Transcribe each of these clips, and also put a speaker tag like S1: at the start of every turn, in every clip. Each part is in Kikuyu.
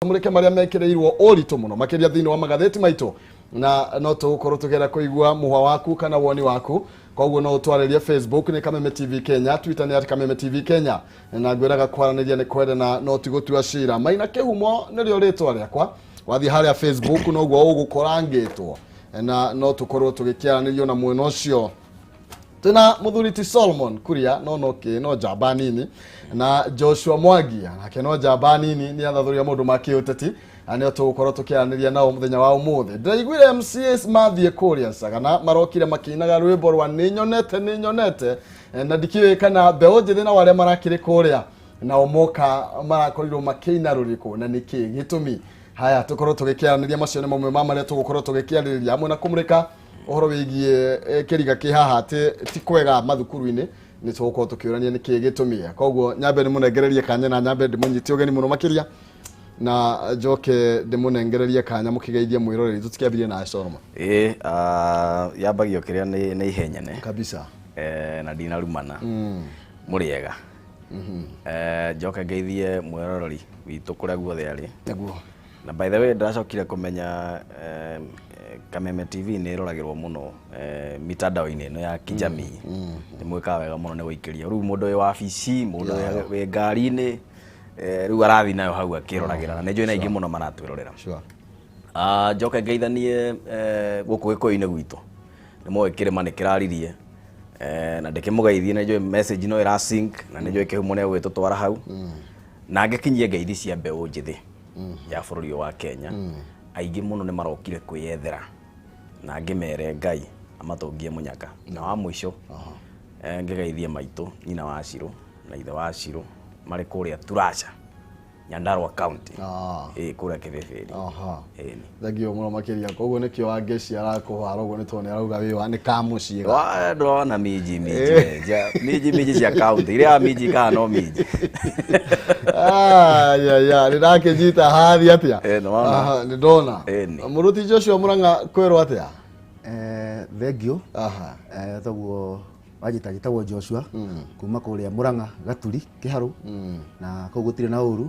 S1: Mũrĩke marĩa mekĩrĩirwo ũritũ mũno makĩria thĩinĩ wa magathĩti maitũ, na no tũgũkorwo tũkĩenda kũigua mũhwa waku kana woni waku. Koguo no ũtwarĩrie Facebook nĩ Kameme TV Kenya, Twitter nĩ @KamemeTV Kenya, na ngwĩraga kwaranĩria nĩ kwendana no ti gũtua cira. Maina Kĩhumo nĩrĩo rĩtwa rĩakwa. Wathiĩ harĩa Facebook noguo ũgũkorangĩtwo, na no tũkorwo tũgĩkĩaranĩrio na mwena ũcio. Twĩna mũthuri ti Solomon Kuria, no no kĩ no njamba nini, na Joshua Mwangi nake no njamba nini, nĩ athathuria maũndũ ma kĩũteti, na nĩo tũgũkorwo tũkĩaranĩria nao mũthenya wa ũmũthĩ. Ndĩraiguire MCAs mathiĩ kũrĩa Sagana marokire makĩinaga rwĩmbo rwa "Nĩ nyonete, nĩ nyonete", na ndikĩũĩ kana mbeũ njĩthĩ nao arĩa marakĩrĩ kũrĩa nao moka marakorirwo makĩina rũrĩkũ na nĩkĩ gĩtũmi. Haya, tũkorwo tũgĩkĩaranĩria. Macio nĩ mamwe ma marĩa tũgũkorwo tũgĩkĩarĩrĩria, hamwe na kũmũrĩka ũhoro wĩgiĩ kĩriga kĩ haha atĩ ti kwega mathukuru-inĩ. Nĩ tũgũkorwo tũkĩũrania nĩ kĩĩ gĩtũmi. Koguo nyambe ndĩmũnengererie kanya na nyambe ndĩmũnyite ũgeni mũno makĩria, na njoke ndĩmũnengererie kanya mũkĩgeithie mwĩroreri. Tũtikĩambirie nawe, Solomon.
S2: Ĩĩ, yambagio kĩrĩa nĩ ihenyene.
S1: Kabisa.
S2: Na ndinarumana mũrĩega. Njoke ngeithie mwĩroreri witũ kũrĩa guothe arĩ. Na by the way, ndĩracokire kũmenya Kameme TV nĩ ĩroragĩrwo mũno mitandao-inĩ ĩno ya kijamii. Nĩ mwĩkaga wega mũno nĩ gũikĩria. Rĩu mũndũ wĩ wabici, mũndũ wĩ ngari-inĩ, rĩu arathiĩ nayo hau akĩroragĩra, na nĩ njũĩ na aingĩ mũno maratwĩrorera. Njoke ngeithanie gũkũ Gĩkũyũ-inĩ gwitũ. Nĩ moĩ kĩrĩma nĩ kĩraririe, na ndĩkĩmũgeithie, nĩ njũĩ message no ĩra sync, na nĩ njũĩ kĩhumo nĩ egũgĩtũtwara hau. Na ngĩkinyie ngeithi cia mbeũ njĩthĩ ya bũrũri ũyũ wa Kenya. Aingĩ mũno nĩ marokire kwĩyethera, na ngĩmere Ngai amatũngie mũnyaka. Na wa mũico, ngĩgeithie maitũ, nyina wa Shirũ na ithe wa Shirũ, marĩ kũrĩa Turaca, Nyandarua County. Ĩĩ, kũrĩa Kĩbĩbĩri. Ĩni.
S1: Thengio mũno makĩria. Koguo nĩkĩo Wangeci arakũhara ũguo, nĩ tondũ nĩ arauga wĩ wa nĩ kamũciĩ.
S2: Ndona minji minji minji minji cia county iria minji kana no minji.
S1: Aya, nĩ ndakĩnyita hathi atĩa?
S2: Eh, nĩ wona.
S1: Aha, nĩ ndona.
S2: Ĩni.
S1: Mũruti Joshua Mũrang'a, kwĩrwo atĩa?
S3: Thengio. Toguo wanjĩta, njĩtagwo Joshua kuma kũrĩa Mũrang'a, Gaturi, Kĩharũ, na kũu gũtirĩ na ũru.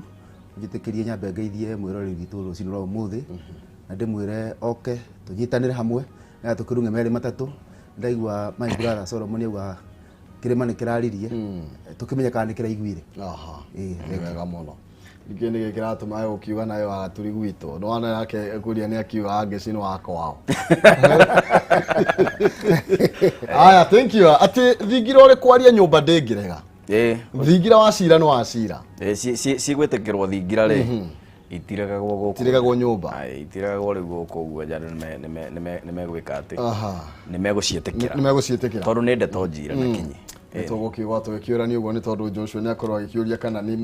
S3: Njĩtĩkĩrie nyambe ngeithie mwĩroreri witũ rũcinĩ rwa ũmũthĩ, na ndĩmwĩre oke tũnyitanĩre hamwe nĩgetha tũkĩrung'e merĩ matatũ. Ndaigua my brother Solomon auga kĩrĩma nĩ kĩraririe, tũkĩmenye kana nĩ kĩraiguire. Ĩĩ.
S1: Nĩ wega mũno. Ningĩ nĩkĩ kĩratũma we ũkiuga nawe wa Gaturi gwitũ? Nĩwona yake kuria nĩ akiuga Wangeci nĩ wa kwao. Aya, thank you. Atĩ thingira ũrĩ kwaria nyũmba ndĩngĩrega. Thingira wa cira nĩ wa cira.
S2: Cigwĩtĩkĩrwo thingira rĩ, itiregagwo gũkũ.
S1: Itiregagwo nyũmba.
S2: Aye, itiregagwo rĩu gũkũ ũguo nja. Nĩ megwĩka atĩ nĩ megũciĩtĩkĩra.
S1: Nĩ megũciĩtĩkĩra.
S2: Tondũ nĩ ndeto njira na kinyi.
S1: Nĩ tũgũkiuga tũgĩkĩũrania ũguo nĩ tondũ Joshua nĩ akorwo agĩkĩũria kana nĩ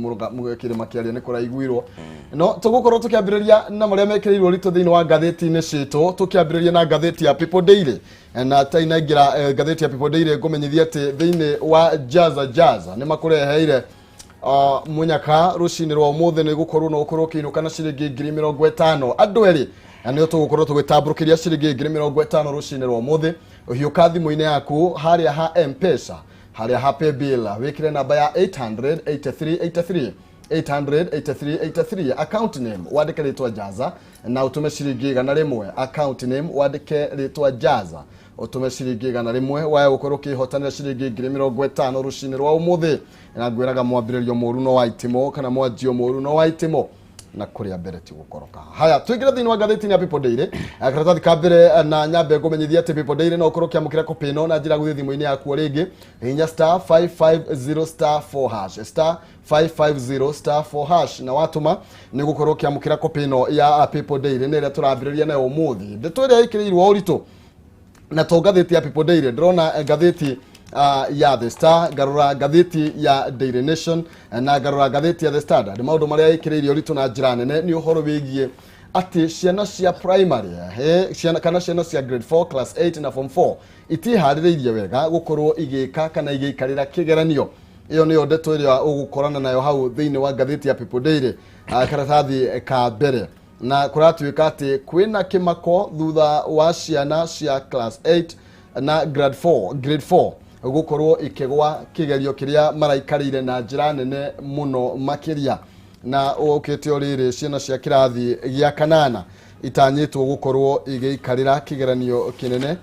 S1: kĩrĩma kĩaria nĩ kũraiguirwo. No tũgũkorwo tũkĩambĩrĩria na marĩa mekĩrĩirwo ritũ thĩinĩ wa ngathĩti-inĩ citũ, tũkĩambĩrĩria na ngathĩti ya People Daily. Na tainaingĩra ngathĩti ya People Daily, ngũmenyithia atĩ thĩinĩ wa Jaza Jaza nĩ makũreheire mũnyaka rũcinĩ rwa ũmũthĩ, nĩ gũkorwo no ũkorwo ũkĩinũka na ciringi 50,000. Andũ erĩ na nĩo tũgũkorwo tũgĩtambũrũkĩria ciringi 50,000 rũcinĩ rwa ũmũthĩ. Ũhiũka thimũ-inĩ yaku harĩa ha M-Pesa, harĩa ha paybill, wĩkĩre namba ya 883 83 883 83, account name wandĩke rĩtwa Jaza na ũtũme ciringi 100. Account name wandĩke rĩtwa Jaza, ũtũme ciringi 100, waya gũkorwo ũkĩhotanĩra ciringi 50,000 rũcinĩ rwa ũmũthĩ. Na ngwĩraga mwambĩrĩrio mũru no wa itimũ, kana mwanjio mũru no wa itimũ, na kũrĩa mbere ti gũkoroka. Haya, tũingĩre thĩinĩ wa ngathĩti ya People Daily. Karatathi ka mbere, na nyambe ngũmenyithia atĩ People Daily no ũkorwo ũkĩamũkĩra copy ĩno na njĩra ya gũthiĩ thimũ-inĩ yaku o rĩngĩ, hihinya *550*4#, *550*4#, na watũma nĩ ũgũkorwo ũkĩamũkĩra copy ĩno ya People Daily, nĩ ĩrĩa tũrambĩrĩria nayo ũmũthĩ. Ndeto ĩrĩa ĩkĩrĩirwo ũritũ na to ngathĩti ya People Daily, ndĩrona ngathĩti ya The Star, ngarora ngathĩti ya Daily Nation, na ngarora ngathĩti ya The Standard. Maũndũ marĩa ĩkĩrĩirie ũritũ na njĩra nene nĩ ũhoro wĩgiĩ atĩ ciana cia primary, ciana, kana ciana cia grade 4, class 8 na form 4 itiharĩrĩirie wega gũkorwo igĩka kana igĩikarĩra kĩgeranio. Ĩyo nĩyo ndeto ĩrĩa ũgũkorana nayo hau thĩinĩ wa ngathĩti ya People Daily, karatathi ka mbere. Na kũratuĩka atĩ kwĩna kĩmako thutha wa ciana cia class 8 na grade 4, grade 4 gũkorwo ikĩgwa kĩgerio kĩrĩa maraikarĩire na njĩra nene mũno makĩria. Na ũkĩte o rĩrĩ ciana cia kĩrathi gĩa kanana itanyĩtwo gũkorwo igĩikarĩra kĩgeranio kĩnene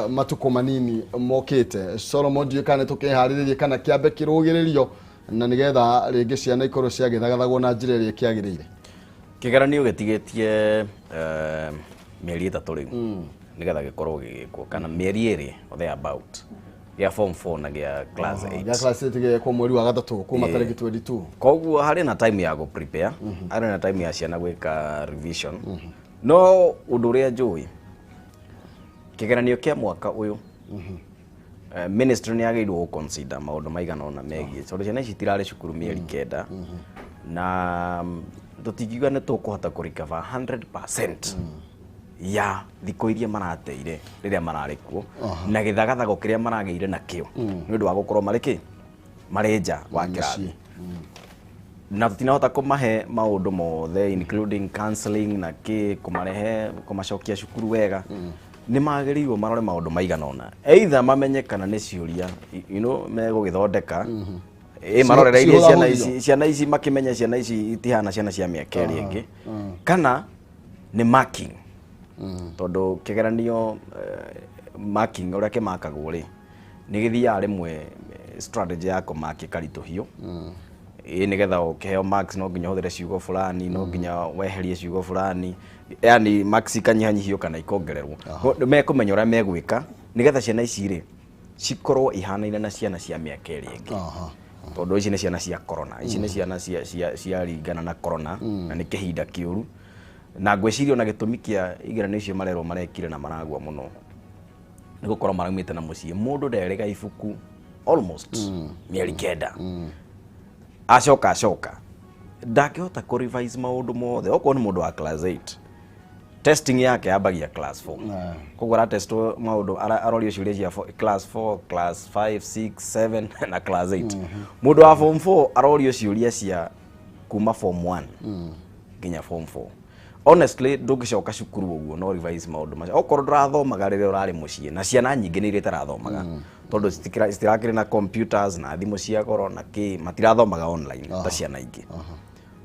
S1: matukũ manini mokĩte. Solomon, ndiũĩ kana nĩtũkĩharĩrĩrie kana kĩambe kĩrũgĩrĩrio na nĩgetha rĩngĩ ciana ikorwo ciagĩthagathagwo na njĩra ĩrĩa ĩkĩagĩrĩire.
S2: Kĩgeranio gĩtigĩtie mĩeri 3 rĩu nĩgetha gĩkorwo gĩgĩkwo, kana mĩeri 2 or there about, gĩa form 4 na gĩa class 8.
S1: Gĩa class 8 gĩgekwo mweri wa 3 kuma tarĩki 22.
S2: Koguo harĩ na time ya gũ prepare, harĩ na time ya ciana gwĩka revision. No ũndũ ũrĩa njũĩ, kĩgeranio kĩa mwaka ũyũ, ministry nĩ yagĩrĩirwo gũ consider maũndũ maigana ũna megiĩ, tondũ ciana ici itirarĩ cukuru mĩeri 9 na tũtingiuga nĩ tũkũhota kũ recover 100% ya thikũ iria marateire rĩrĩa mararĩ kuo, na gĩthagathago kĩrĩa maragĩire nakĩo nĩ ũndũ wa gũkorwo marĩ kĩ marĩ nja wa kĩrathi, na tũtinahota kũmahe maũndũ mothe including counseling na kĩ, kũmarehe kũmacokia cukuru wega. Nĩ magĩrĩirwo marore maũndũ maigana ũna, either mamenye kana nĩ ciũria you know megũgĩthondeka marorereirie ciana ici, ciana ici makĩmenya ciana ici itihana ciana cia mĩaka ĩrĩa ĩngĩ, kana nĩ marking, tondũ kĩgeranio marking ũrĩa kĩmakagwo rĩ nĩ gĩthiaga rĩmwe strategy ya kũmaki ĩkaritũhio, nĩgetha ũkĩheo marks no nginya ũhũthĩre ciugo fulani, no nginya weherie ciugo fulani, yani marks ikanyihanyihio kana ikongererwo. Mekũmenya ũrĩa megwĩka nĩgetha ciana ici rĩ cikorwo ihanaine na ciana cia mĩaka ĩrĩa ĩngĩ, tondũ ici nĩ ciana cia corona, ici nĩ ciana ciaringana na corona na nĩ kĩhinda kĩũru, na ngwĩciria ona gĩtũmi kĩa igeranio icio marerwo marekire na maragua mũno nĩ gũkorwo maraumĩte na mũciĩ, mũndũ nderĩga ibuku almost mĩeri 9, acoka ndangĩhota kũ revise maũndũ mothe. Okorwo nĩ mũndũ wa class 8, testing yake yambagia class 4, koguo aratestwo maũndũ, arorio ciũria cia class 4, class 5, 6, 7 na class 8. Mũndũ wa form 4 arorio ciũria cia kuma form 1 nginya form 4. Honestly, ndũngĩcoka cukuru ũguo no revise maũndũ macio okorwo ndũrathomaga rĩrĩa ũrarĩ mũciĩ, na ciana nyingĩ nĩ iria itarathomaga tondũ citirakĩrĩ na computers na thimũ cia goro na kĩ, matirathomaga online ta ciana ingĩ,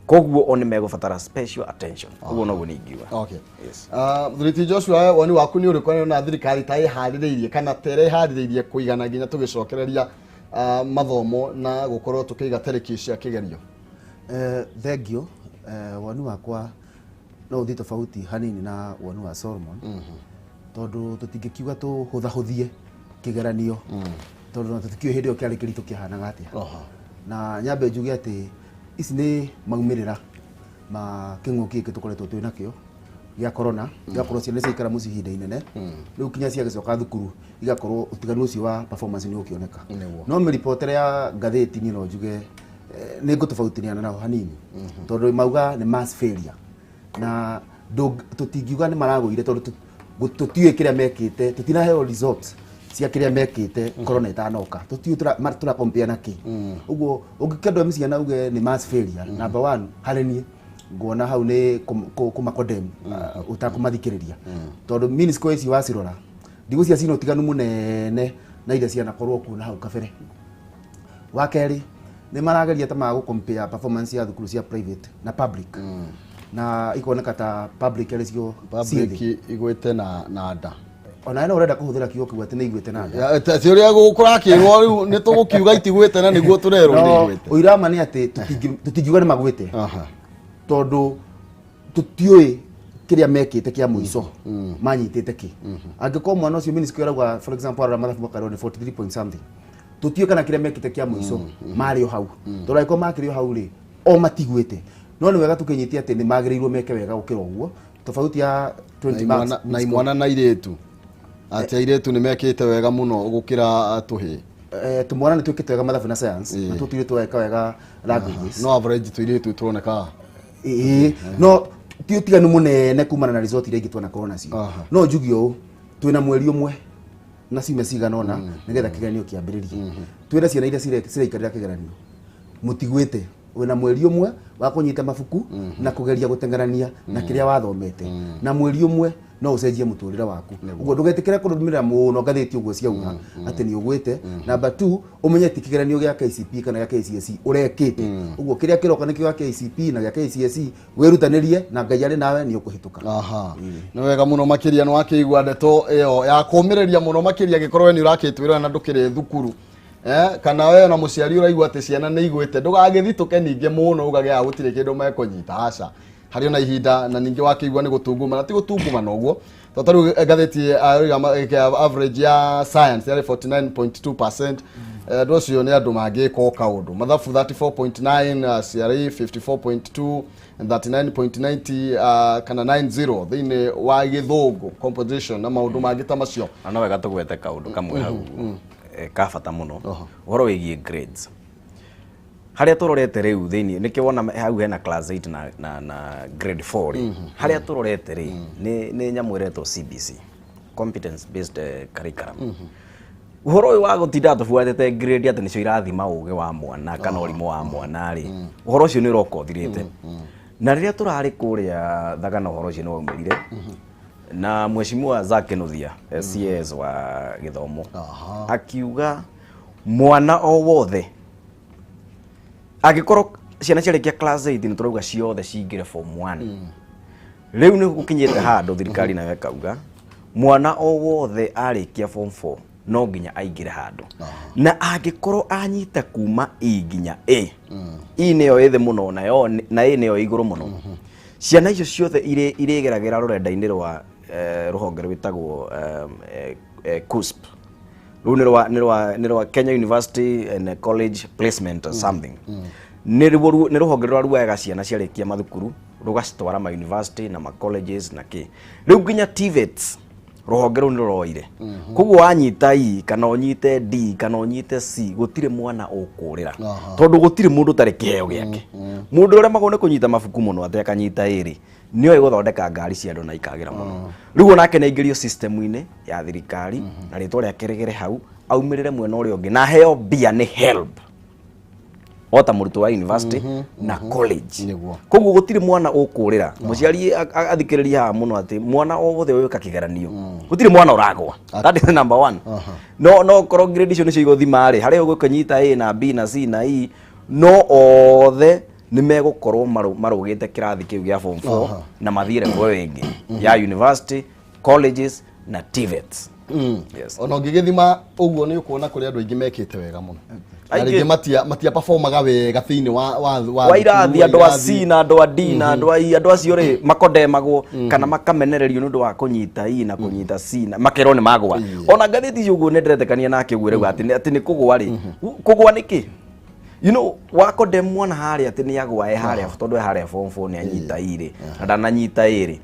S2: koguo o nĩ megũbatara special attention. Ũguo noguo niĩ ingiuga.
S1: Okay. Mũthuri Joshua, woni waku nĩ ũrĩkũ na thirikari ta ĩharĩrĩirie kana ta ĩrĩa ĩharĩrĩirie kũigana nginya tũgĩcokereria mathomo na gũkorwo tũkĩiga tarĩki cia kĩgerio?
S3: Thengio. Woni wakwa no ũthiĩ tofauti hanini na woni wa Solomon, tondũ tũtingĩkiuga tũhũthahũthie kĩgeranio, tondũ tũtikĩũĩ hĩndĩ ĩyo kĩarĩ kĩritũ kĩahanaga atĩa. Na nyambe njuge atĩ ici nĩ maumĩrĩra ma kĩng'ũki gĩkĩ tũkoretwo twĩ nakĩo gĩa corona, gĩgakorwo ciana ciaikara mũciĩ ihinda inene, rĩu kinya ciagĩcoka thukuru igakorwo ũtiganu ũcio wa performance nĩ ũkĩoneka. No mĩripotere ya ngathĩti niĩ no njuge nĩ ngũtofautiniana nao hanini, tondũ mauga nĩ mass failure, na tũtingiuga nĩ maragũire tondũ tũtiũĩ kĩrĩa mekĩte, tũtinaheo results cia kĩrĩa mekĩte corona ĩtanoka, tũtiũĩ tũra compare na kĩ. Ũguo ũngĩkĩandũ ciana uge nĩ mass failure, number 1 harĩ niĩ nguona hau nĩ kũma condemn, ũtakũmathikĩrĩria, tondũ mean score ici wacirora ndigũcia cina ũtiganu mũnene na iria cianakorwo kuo na hau kabere. Wa kerĩ nĩ marageria ta magũ compare performance ya thukuru cia private na public, na ikoneka ta public arĩ cio
S1: public igwĩte na nda.
S3: Ona ĩno ũrenda kũhũthĩra kiugo kĩu atĩ nĩ igwĩte na nda.
S1: Ti ũrĩa kũrakĩrwo rĩu nĩ tũgũkiuga itigwĩte na nĩguo tũrerwo nĩ igwĩte.
S3: Ũira ma nĩ atĩ tũtingiuga nĩ magwĩte, tondũ tũtiũĩ kĩrĩa mekĩte kĩa mũico manyitĩte kĩ. Angĩkorwo mwana ũcio mean score arauga for example arora mathabu makarwo nĩ 43 point something, tũtiũĩ kana kĩrĩa mekĩte kĩa mũico marĩ o hau, tondũ angĩkorwo makĩrĩ o hau rĩ o matigwĩte. No nĩ wega tũkĩnyitia atĩ nĩ magĩrĩirwo meke wega gũkĩra ũguo, tofauti ya 20 marks
S1: na imwana na irĩtu, atĩ airĩtu nĩ mekĩte wega mũno gũkĩra tũhĩĩ.
S3: Tũmwana nĩ twĩkĩte wega mathabu na science, na tũtirĩ tweka wega languages.
S1: No average tũirĩtu tũroneka.
S3: No ti ũtiganu mũnene kumana na result iria ingĩ twanakorwo nacio. No njuge ũũ, twĩna mweri ũmwe na ciumia cigana ũna nĩgetha kĩgeranio kĩambĩrĩrie. Twĩna ciana iria ciraikarĩra kĩgeranio, mũtigwĩte. Wĩna mweri ũmwe wa kũnyita mabuku na kũgeria gũteng'erania na kĩrĩa wathomete, na mweri ũmwe no ũcenjie mũtũrĩre waku. Ũguo ndũgetĩkĩre kũrũmĩrĩra mũno ngathĩti ũguo ciauga atĩ nĩ ũgwĩte. Number 2, ũmenye ti kĩgeranio gĩa KCPE kana gĩa KCSE ũrekĩte. Ũguo kĩrĩa kĩroka nĩkĩo gĩa KCPE na gĩa KCSE, wĩrutanĩrie na Ngai arĩ nawe nĩ ũkũhĩtũka.
S1: Aha, nĩ wega mũno makĩria. Nĩ wakĩigua ndeto ĩyo ya kũmĩrĩria mũno makĩria, angĩkorwo we nĩ ũrakĩtwĩra na ndũkĩrĩ thukuru, kana we na mũciari ũraigua atĩ ciana nĩ igwĩte, ndũgagĩthitũke ningĩ mũno ugage gũtirĩ kĩndũ mekũnyita. Aca, harĩ ona ihinda. Na ningĩ wakĩigua nĩ gũtungumana, ti gũtungumana ũguo, tondũ ta rĩu ngathĩti rauga average ya science yarĩ 49.2%. Andũ acio nĩ andũ mangĩka o kaũndũ. Mathabu 34.9, CRE 54.2 and 39.90 kana 90 thĩinĩ wa gĩthũngũ composition na maũndũ mangĩ ta macio.
S2: Na no wega tũgwete kaũndũ kamwe hau ka bata mũno, ũhoro wĩgiĩ grades harĩa tũrorete rĩu thĩinĩ. Nĩkĩo wona hau hena class 8 na grade 4 rĩ, harĩa tũrorete rĩ nĩ nyamũ ĩretwo CBC, competence based curriculum. Ũhoro ũyũ wa gũtinda tũbuatĩte grade atĩ nĩcio irathima ũgĩ wa mwana kana ũrimũ wa mwana rĩ, ũhoro ũcio nĩ ũroka ũthirĩte. Na rĩrĩa tũrarĩ kũrĩa Thagana, ũhoro ũcio nĩ waumĩrire na Mheshimiwa Zack Kinuthia, CS wa gĩthomo, akiuga mwana o wothe angĩkorwo ciana ciarĩkia class 8, nĩ tũrauga ciothe cingĩre form 1. Rĩu nĩ gũkinyĩte handũ thirikari nayo ĩkauga mwana o wothe arĩkia form 4 no nginya aingĩre handũ, na angĩkorwo anyita kuma E nginya A, E nĩyo ĩ thĩ mũno nayo na A nĩyo ĩ igũrũ mũno, ciana icio ciothe irĩgeragĩra rũrenda-inĩ rwa rũhonge rwĩtagwo KUSP. Rũu nĩ rwa Kenya University and College Placement or something. Nĩ rũhonge rũrĩa ruoyaga ciana ciarĩkia mathukuru rũgacitwara ma university na ma colleges na kĩ. Rĩu nginya TVETs rũhonge rũu nĩ rũroire. Koguo wanyita E kana ũnyite D kana ũnyite C, gũtirĩ mwana ũkũrĩra, tondũ gũtirĩ mũndũ ũtarĩ kĩheo gĩake. Mũndũ ũrĩa magwo nĩ kũnyita mabuku mũno atĩ akanyita ĩrĩ nĩoĩ gũthondeka ngari cia andũ na ikagĩra mũno, rĩu onake nĩ aingĩrio system-inĩ ya thirikari na rĩtwa rĩake rĩgere hau, aumĩrĩre mwena ũrĩa ũngĩ na aheo mbia nĩ HELB o ta mũrutwo wa university na college. Koguo gũtirĩ mwana ũkũrĩra. Mũciari athikĩrĩria haha mũno atĩ mwana o wothe ũgĩka kĩgeranio, gũtirĩ mwana ũragwa. That is number one. No korwo grade icio nĩcio igũthima rĩ, harĩa ũgũkĩnyita A na B na C na E, no othe nĩ megũkorwo marũgĩte kĩrathi kĩu gĩa form 4 na mathiĩ level ĩyo ĩngĩ ya university, colleges na TVETs. Yes.
S1: Ona ũngĩgĩthima ũguo nĩ ũkuona kũrĩ andũ aingĩ mekĩte wega mũno na
S2: Aingĩ.
S1: rĩngĩ matia performaga wega thĩinĩ wa
S2: wa irathi,
S1: thukuru,
S2: andũ a
S1: irathi.
S2: C na andũ a D na andũ a E, andũ acio rĩ makondemagwo kana makamenererio nĩ ũndũ wa kũnyita E na kũnyita C na makerwo nĩ magwa. Ona ngathĩti icio ũguo nĩ ndĩretĩkania nake ũguo rĩu atĩ nĩ kũgwa rĩ, kũgwa nĩkĩ? Wakondem mwana harĩa atĩ nĩ agwa e harĩa tondũ e harĩa form 4 nĩ anyita E rĩ na ndananyita A rĩ,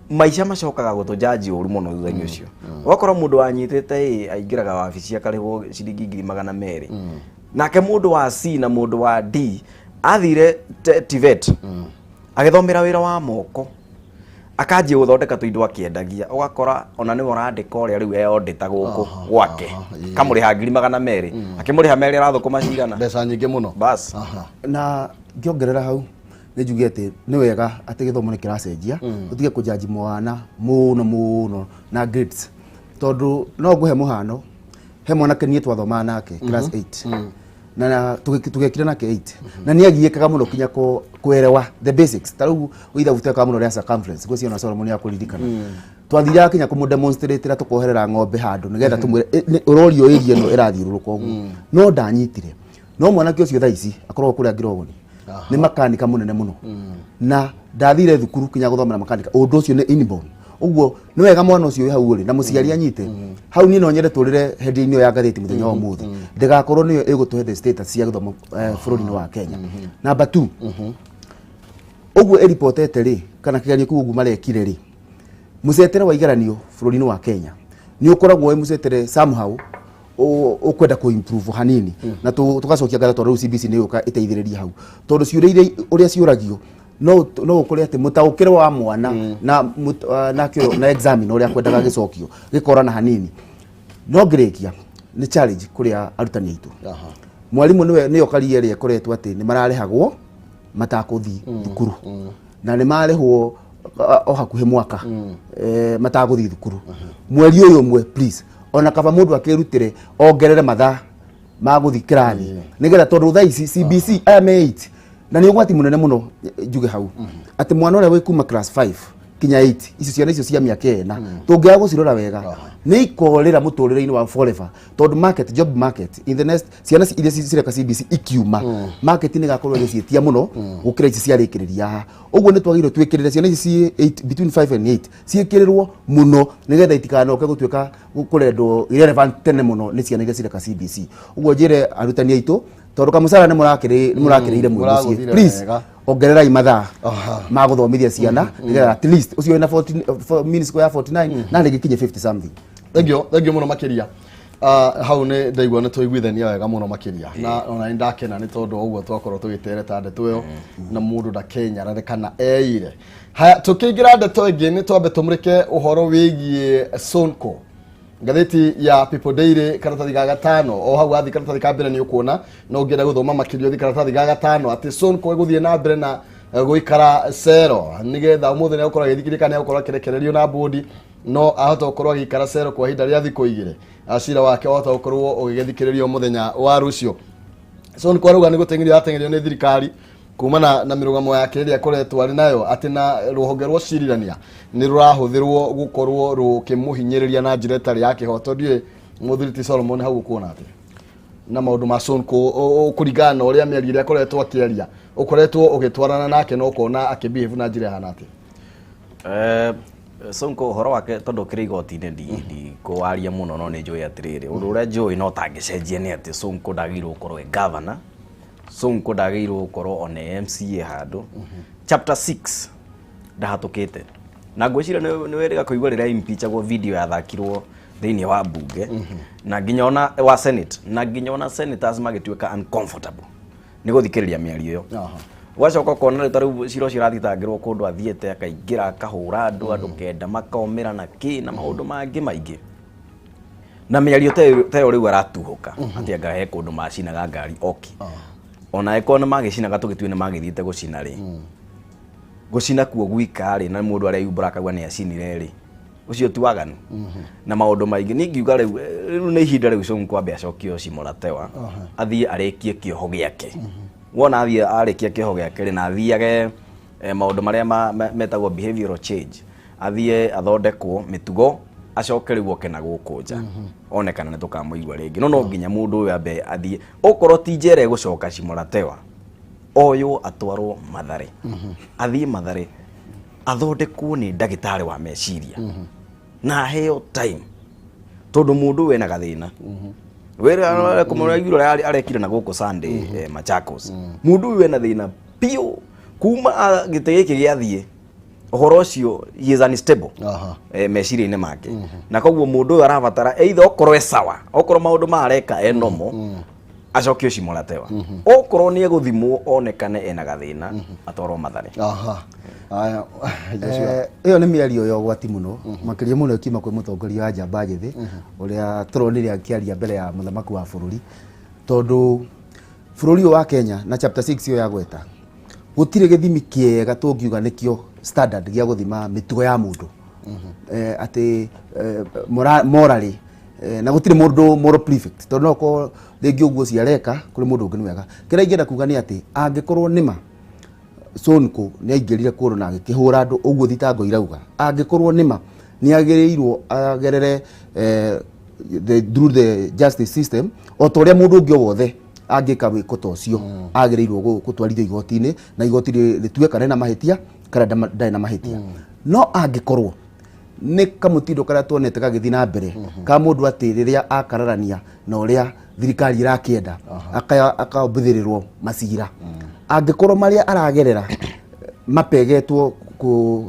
S2: maica macokaga gũtũjanji ũru mũno thutha-inĩ ũcio. Ũgakora mũndũ wanyitĩte A aingĩraga wabici akarĩhwo ciringi 200,000, nake mũndũ wa C na mũndũ wa D athire TVET agĩthomera wĩra wa moko, akanjia gũthondeka tũindo akĩendagia, ũgakora ona nĩwe ũrandĩka ũrĩa rĩu eyondĩta gũkũ gwake, kamũrĩha 200,000, akĩmũrĩha merĩ arathũkũma cigana?
S1: Mbeca nyingĩ mũno.
S2: Bas.
S3: Na ngĩongerera hau nĩ njuge atĩ nĩ wega atĩ gĩthomo nĩ kĩracenjia, tũtige kũjanji mwana mũno mũno na grades, tondũ no ngũhe mũhano. He mwanake niĩ twathomaga nake class 8 na tũgekire nake 8 na nĩ agiĩkaga mũno kinya kwerewa the basics. Ta rĩu ithabu twekaga mũno rĩa circumference, gwĩciria na Solomon ya kũririkana twathiaga kinya kũmũ-demonstrate-ra, tũkoherera ng'ombe handũ nĩgetha tũmwĩre, "Ũrorio area ĩno ĩrathiũrũrũka ũguo," no ndanyitire. No mwanake ũcio thaa ici akoragwo kũrĩa Ngirogoni, nĩ makanika mũnene mũno na ndathire thukuru kinya gũthomera makanika. Ũndũ ũcio nĩ inborn. Ũguo nĩ wega mwana ũcio wĩ hau ũrĩ na mũciari anyite hau. Niĩ no nyende tũrĩre heading ĩyo ya ngathĩti mũthenya wa ũmũthĩ ndĩgakorwo nĩyo ĩgũtũhe the status cia gĩthomo bũrũri-inĩ wa Kenya. Number 2, ũguo ĩripotete rĩ, kana kĩgeranio kĩu ũguo marekire rĩ, mũcetere wa igeranio bũrũri-inĩ wa Kenya nĩ ũkoragwo wĩ mũcetere somehow ũkwenda kũ improve hanini, na tũgacokia ngatho tondũ rĩu CBC nĩ yũka ĩteithĩrĩrie hau, tondũ ciũria iria ũrĩa ciũragio no ũkore atĩ mũtaũkĩre wa mwana na kĩo na examiner ũrĩa akwendaga gĩcokio gĩkorana hanini. No ngĩrĩkia, nĩ challenge kũrĩ arutani aitũ. Mwarimũ nĩwe nĩyo karia ĩrĩa ĩkoretwo atĩ nĩ mararĩhagwo. matakũthiĩ thukuru na nĩ marĩhwo o hakuhĩ mwaka matagũthiĩ thukuru mweri ũyũ ũmwe please ona kaba mũndũ akĩrutĩre ongerere mathaa ma gũthiĩ kĩrathi nĩgetha tondũ thaa ici CBC aya me 8 na nĩ ũgwati mũnene mũno njuge hau atĩ mwana ũrĩa wĩ kuma class 5 kinya 8 icio ciana icio cia mĩaka ĩna tũngĩaga gũcirora wega nĩ ikorĩra mũtũrĩre-inĩ wa forever tondũ market job market in the next ciana iria cireka CBC ikiuma market nĩ ĩgakorwo ĩgĩciĩtia mũno gũkĩra ici ciarĩkĩrĩria haha. Ũguo nĩ twagĩrĩirwo twĩkĩrĩre ciana ici ciĩ 8 between 5 and 8 ciĩkĩrĩrwo mũno nĩgetha itikanoke gũtuĩka kũrendwo irrelevant tene mũno nĩ ciana iria cireka CBC. Ũguo njĩre arutani aitũ tondũ kamũcara nĩ mũrakĩrĩire mwĩ mũciĩ please ongererai mathaa ma gũthomithia ciana nĩgetha at least ũcio wĩna 40 mean score ya 49 na rĩngĩ kinye 50 something.
S1: Thank you mũno makĩria. Hau nĩ ndaigua nĩ twaiguithania wega mũno makĩria na ona nĩ ndakena nĩ tondũ ũguo twakorwo tũgĩtereta ndeto ĩyo na mũndũ ndakenyarare kana eire. Haya, tũkĩingĩra ndeto ĩngĩ nĩ twambe tũmũrĩke ũhoro wĩgiĩ Sonko. Ngathĩti ya People Daily karatathi ga gatano o hau wathi karatathi ka mbere nĩ ũkuona no ũngĩenda gũthoma makĩria ũthi karatathi ga gatano atĩ Sonko ĩgũthiĩ na mbere na gũikara cero nĩgetha ũmũthĩ nĩ egũkorwo agĩthikĩrĩria kana nĩegũkorwo akĩrekererio na bodi no ahote gũkorwo agĩikara cero kwa ihinda rĩa thikũ igĩrĩ. Cira wake wahota gũkorwo ũgĩgĩthikĩrĩrio mũthenya wa rũciũ. Sonko arauga nĩ gũteng'erio ateng'erio nĩ thirikari kumana na mĩrũgamo yake ĩrĩa akoretwo arĩ nayo atĩ na rũhonge rwa cirirania nĩ rũrahũthĩrwo gũkorwo rũkĩmũhinyĩrĩria na njĩra ĩtarĩ ya kĩhoto. Ndiũĩ mũthuri ti Solomon hau ũkuona atĩa na maũndũ ma Sonko kũringana na ũrĩa mĩario ĩrĩa akoretwo akĩaria ũkoretwo ũgĩtwarana nake na ũkona akĩbehave na njĩra ĩhana
S2: atĩa? Sonko ũhoro wake tondũ ũkĩrĩ igoti-inĩ ndikũwaria mũno no nĩ njũĩ atĩrĩrĩ ũndũ ũrĩa njũĩ no tangĩcenjia nĩ atĩ Sonko ndagĩrĩirwo gũkorwo e governor, Sonko ndagĩrĩirwo gũkorwo ona e MCA handũ. Chapter 6 ndahatũkĩte na ngwĩciria nĩ wĩrĩga kũigua rĩrĩa impeachagwo video yathakirwo thĩinĩ wa bunge na nginya ona wa senate na nginya ona senators magĩtuĩka uncomfortable nĩ gũthikĩrĩria mĩario ĩyo. Ũgacoka ũkona rĩu ta rĩu cira ũcio ũrathitangĩrwo kũndũ athiĩte akaingĩra akahũra andũ andũ kenda makomĩra na kĩ na maũndũ mangĩ maingĩ na mĩario ta ĩyo rĩu aratuhũka atĩ anga he kũndũ macinaga ngari oki ona ĩkorwo nĩ magĩcinaga tũgĩtue nĩ magĩthiĩte gũcina rĩ gũcina kuo gwika rĩ na mũndũ areyumbũra akauga nĩ acinire rĩ ũcio ti waganu na maũndũ maingĩ. Niĩ ngiuga rĩu rĩu nĩ ihinda rĩu Sonko ambe acokio Shimo-la-Tewa athiĩ arĩkie kĩoho gĩake. Wona athiĩ arĩkia kĩoho gĩake rĩ na athiage maũndũ marĩa metagwo behavioral change athiĩ athondekwo mĩtugo acoke rĩu oke na gũkũ nja one kana nĩ tũkamũigua rĩngĩ. No no nginya mũndũ ũyũ ambe athiĩ okorwo ti njera egũcoka Shimo-la-Tewa oywo atwarwo Mathare athiĩ Mathare athondekwo nĩ ndagĩtarĩ wa meciria na aheo time tondũ mũndũ ũyũ ena gathĩna wĩra kũmũra ũrĩa arekire na gũkũ Sunday Machakos. Mũndũ ũyũ ena thĩna biũ kuma gĩtĩ gĩkĩ gĩathiĩ ũhoro ũcio he is unstable meciria-inĩ make na koguo mũndũ ũyũ arabatara either okorwo e sawa okorwo maũndũ mareka e normal acokio Shimo-la-Tewa okorwo nĩ egũthimwo onekane ena gathĩna atwarwo Mathare.
S3: Ĩyo nĩ mĩario ya ũgwati mũno makĩria mũno ĩkiuma kwĩ mũtongoria wa njamba njĩthĩ ũrĩa tũronire akĩaria mbere ya mũthamaki wa bũrũri tondũ bũrũri ũyũ wa Kenya na chapter 6 ĩyo ya gweta gũtirĩ gĩthimi kĩega tũngiuga nĩkĩo standard gĩa gũthima mĩtugo ya mũndũ atĩ morally na gũtirĩ mũndũ moral prefect tondũ no ũkorwo rĩngĩ ũguo ciareka kũrĩ mũndũ ũngĩ nĩ wega. Kĩrĩa ingĩenda kuga nĩ atĩ angĩkorwo nĩma Sonko nĩ aingĩrire kũndũ na agĩkĩhũra andũ ũguo thitango irauga angĩkorwo nĩma nĩ agĩrĩirwo agerere through the justice system o ta ũrĩa mũndũ ũngĩ o wothe angĩka wĩko ta ũcio agĩrĩirwo gũtwarithio igoti-inĩ na igoti rĩtue kana ena mahĩtia kana ndarĩ na mahĩtia. No angĩkorwo nĩ kamũtindo karĩa tuonete gagĩthiĩ na mbere ka mũndũ atĩ rĩrĩa akararania na ũrĩa thirikari ĩrakĩenda akaombithĩrĩrwo macira angĩkorwo marĩa aragerera mapegetwo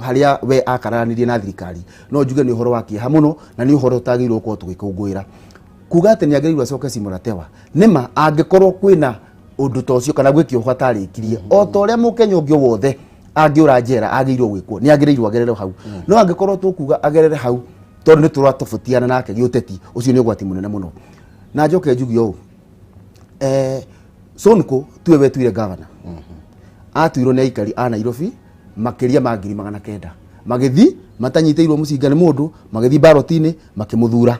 S3: harĩa we akararanirie na thirikari no njuge nĩ ũhoro wa kĩeha mũno na nĩ ũhoro ũtagĩrĩirwo gũkorwo tũgĩkũngũĩra. Kuga atĩ nĩ agĩrĩirwo acoke Shimo-la-Tewa nĩma angĩkorwo kwĩna ũndũ ta ũcio kana gwĩ kĩoho atarĩkirie o ta ũrĩa mũkenya ũngĩ o wothe angĩũra njera agĩrĩirwo gwĩkwo nĩ agĩrĩirwo agerere hau. No angĩkorwo tũkuga agerere hau tondũ nĩ tũratofautiana nake gĩũteti ũcio nĩ ũgwati mũnene mũno. Na njoke njuge ũũ Sonko tuwe wetuire governor. Atuirwo nĩ aikari a Nairobi makĩria ma 900,000. Magĩthi matanyitĩirwo mũcinga nĩ mũndũ, magĩthi ballot-inĩ makĩmũthura.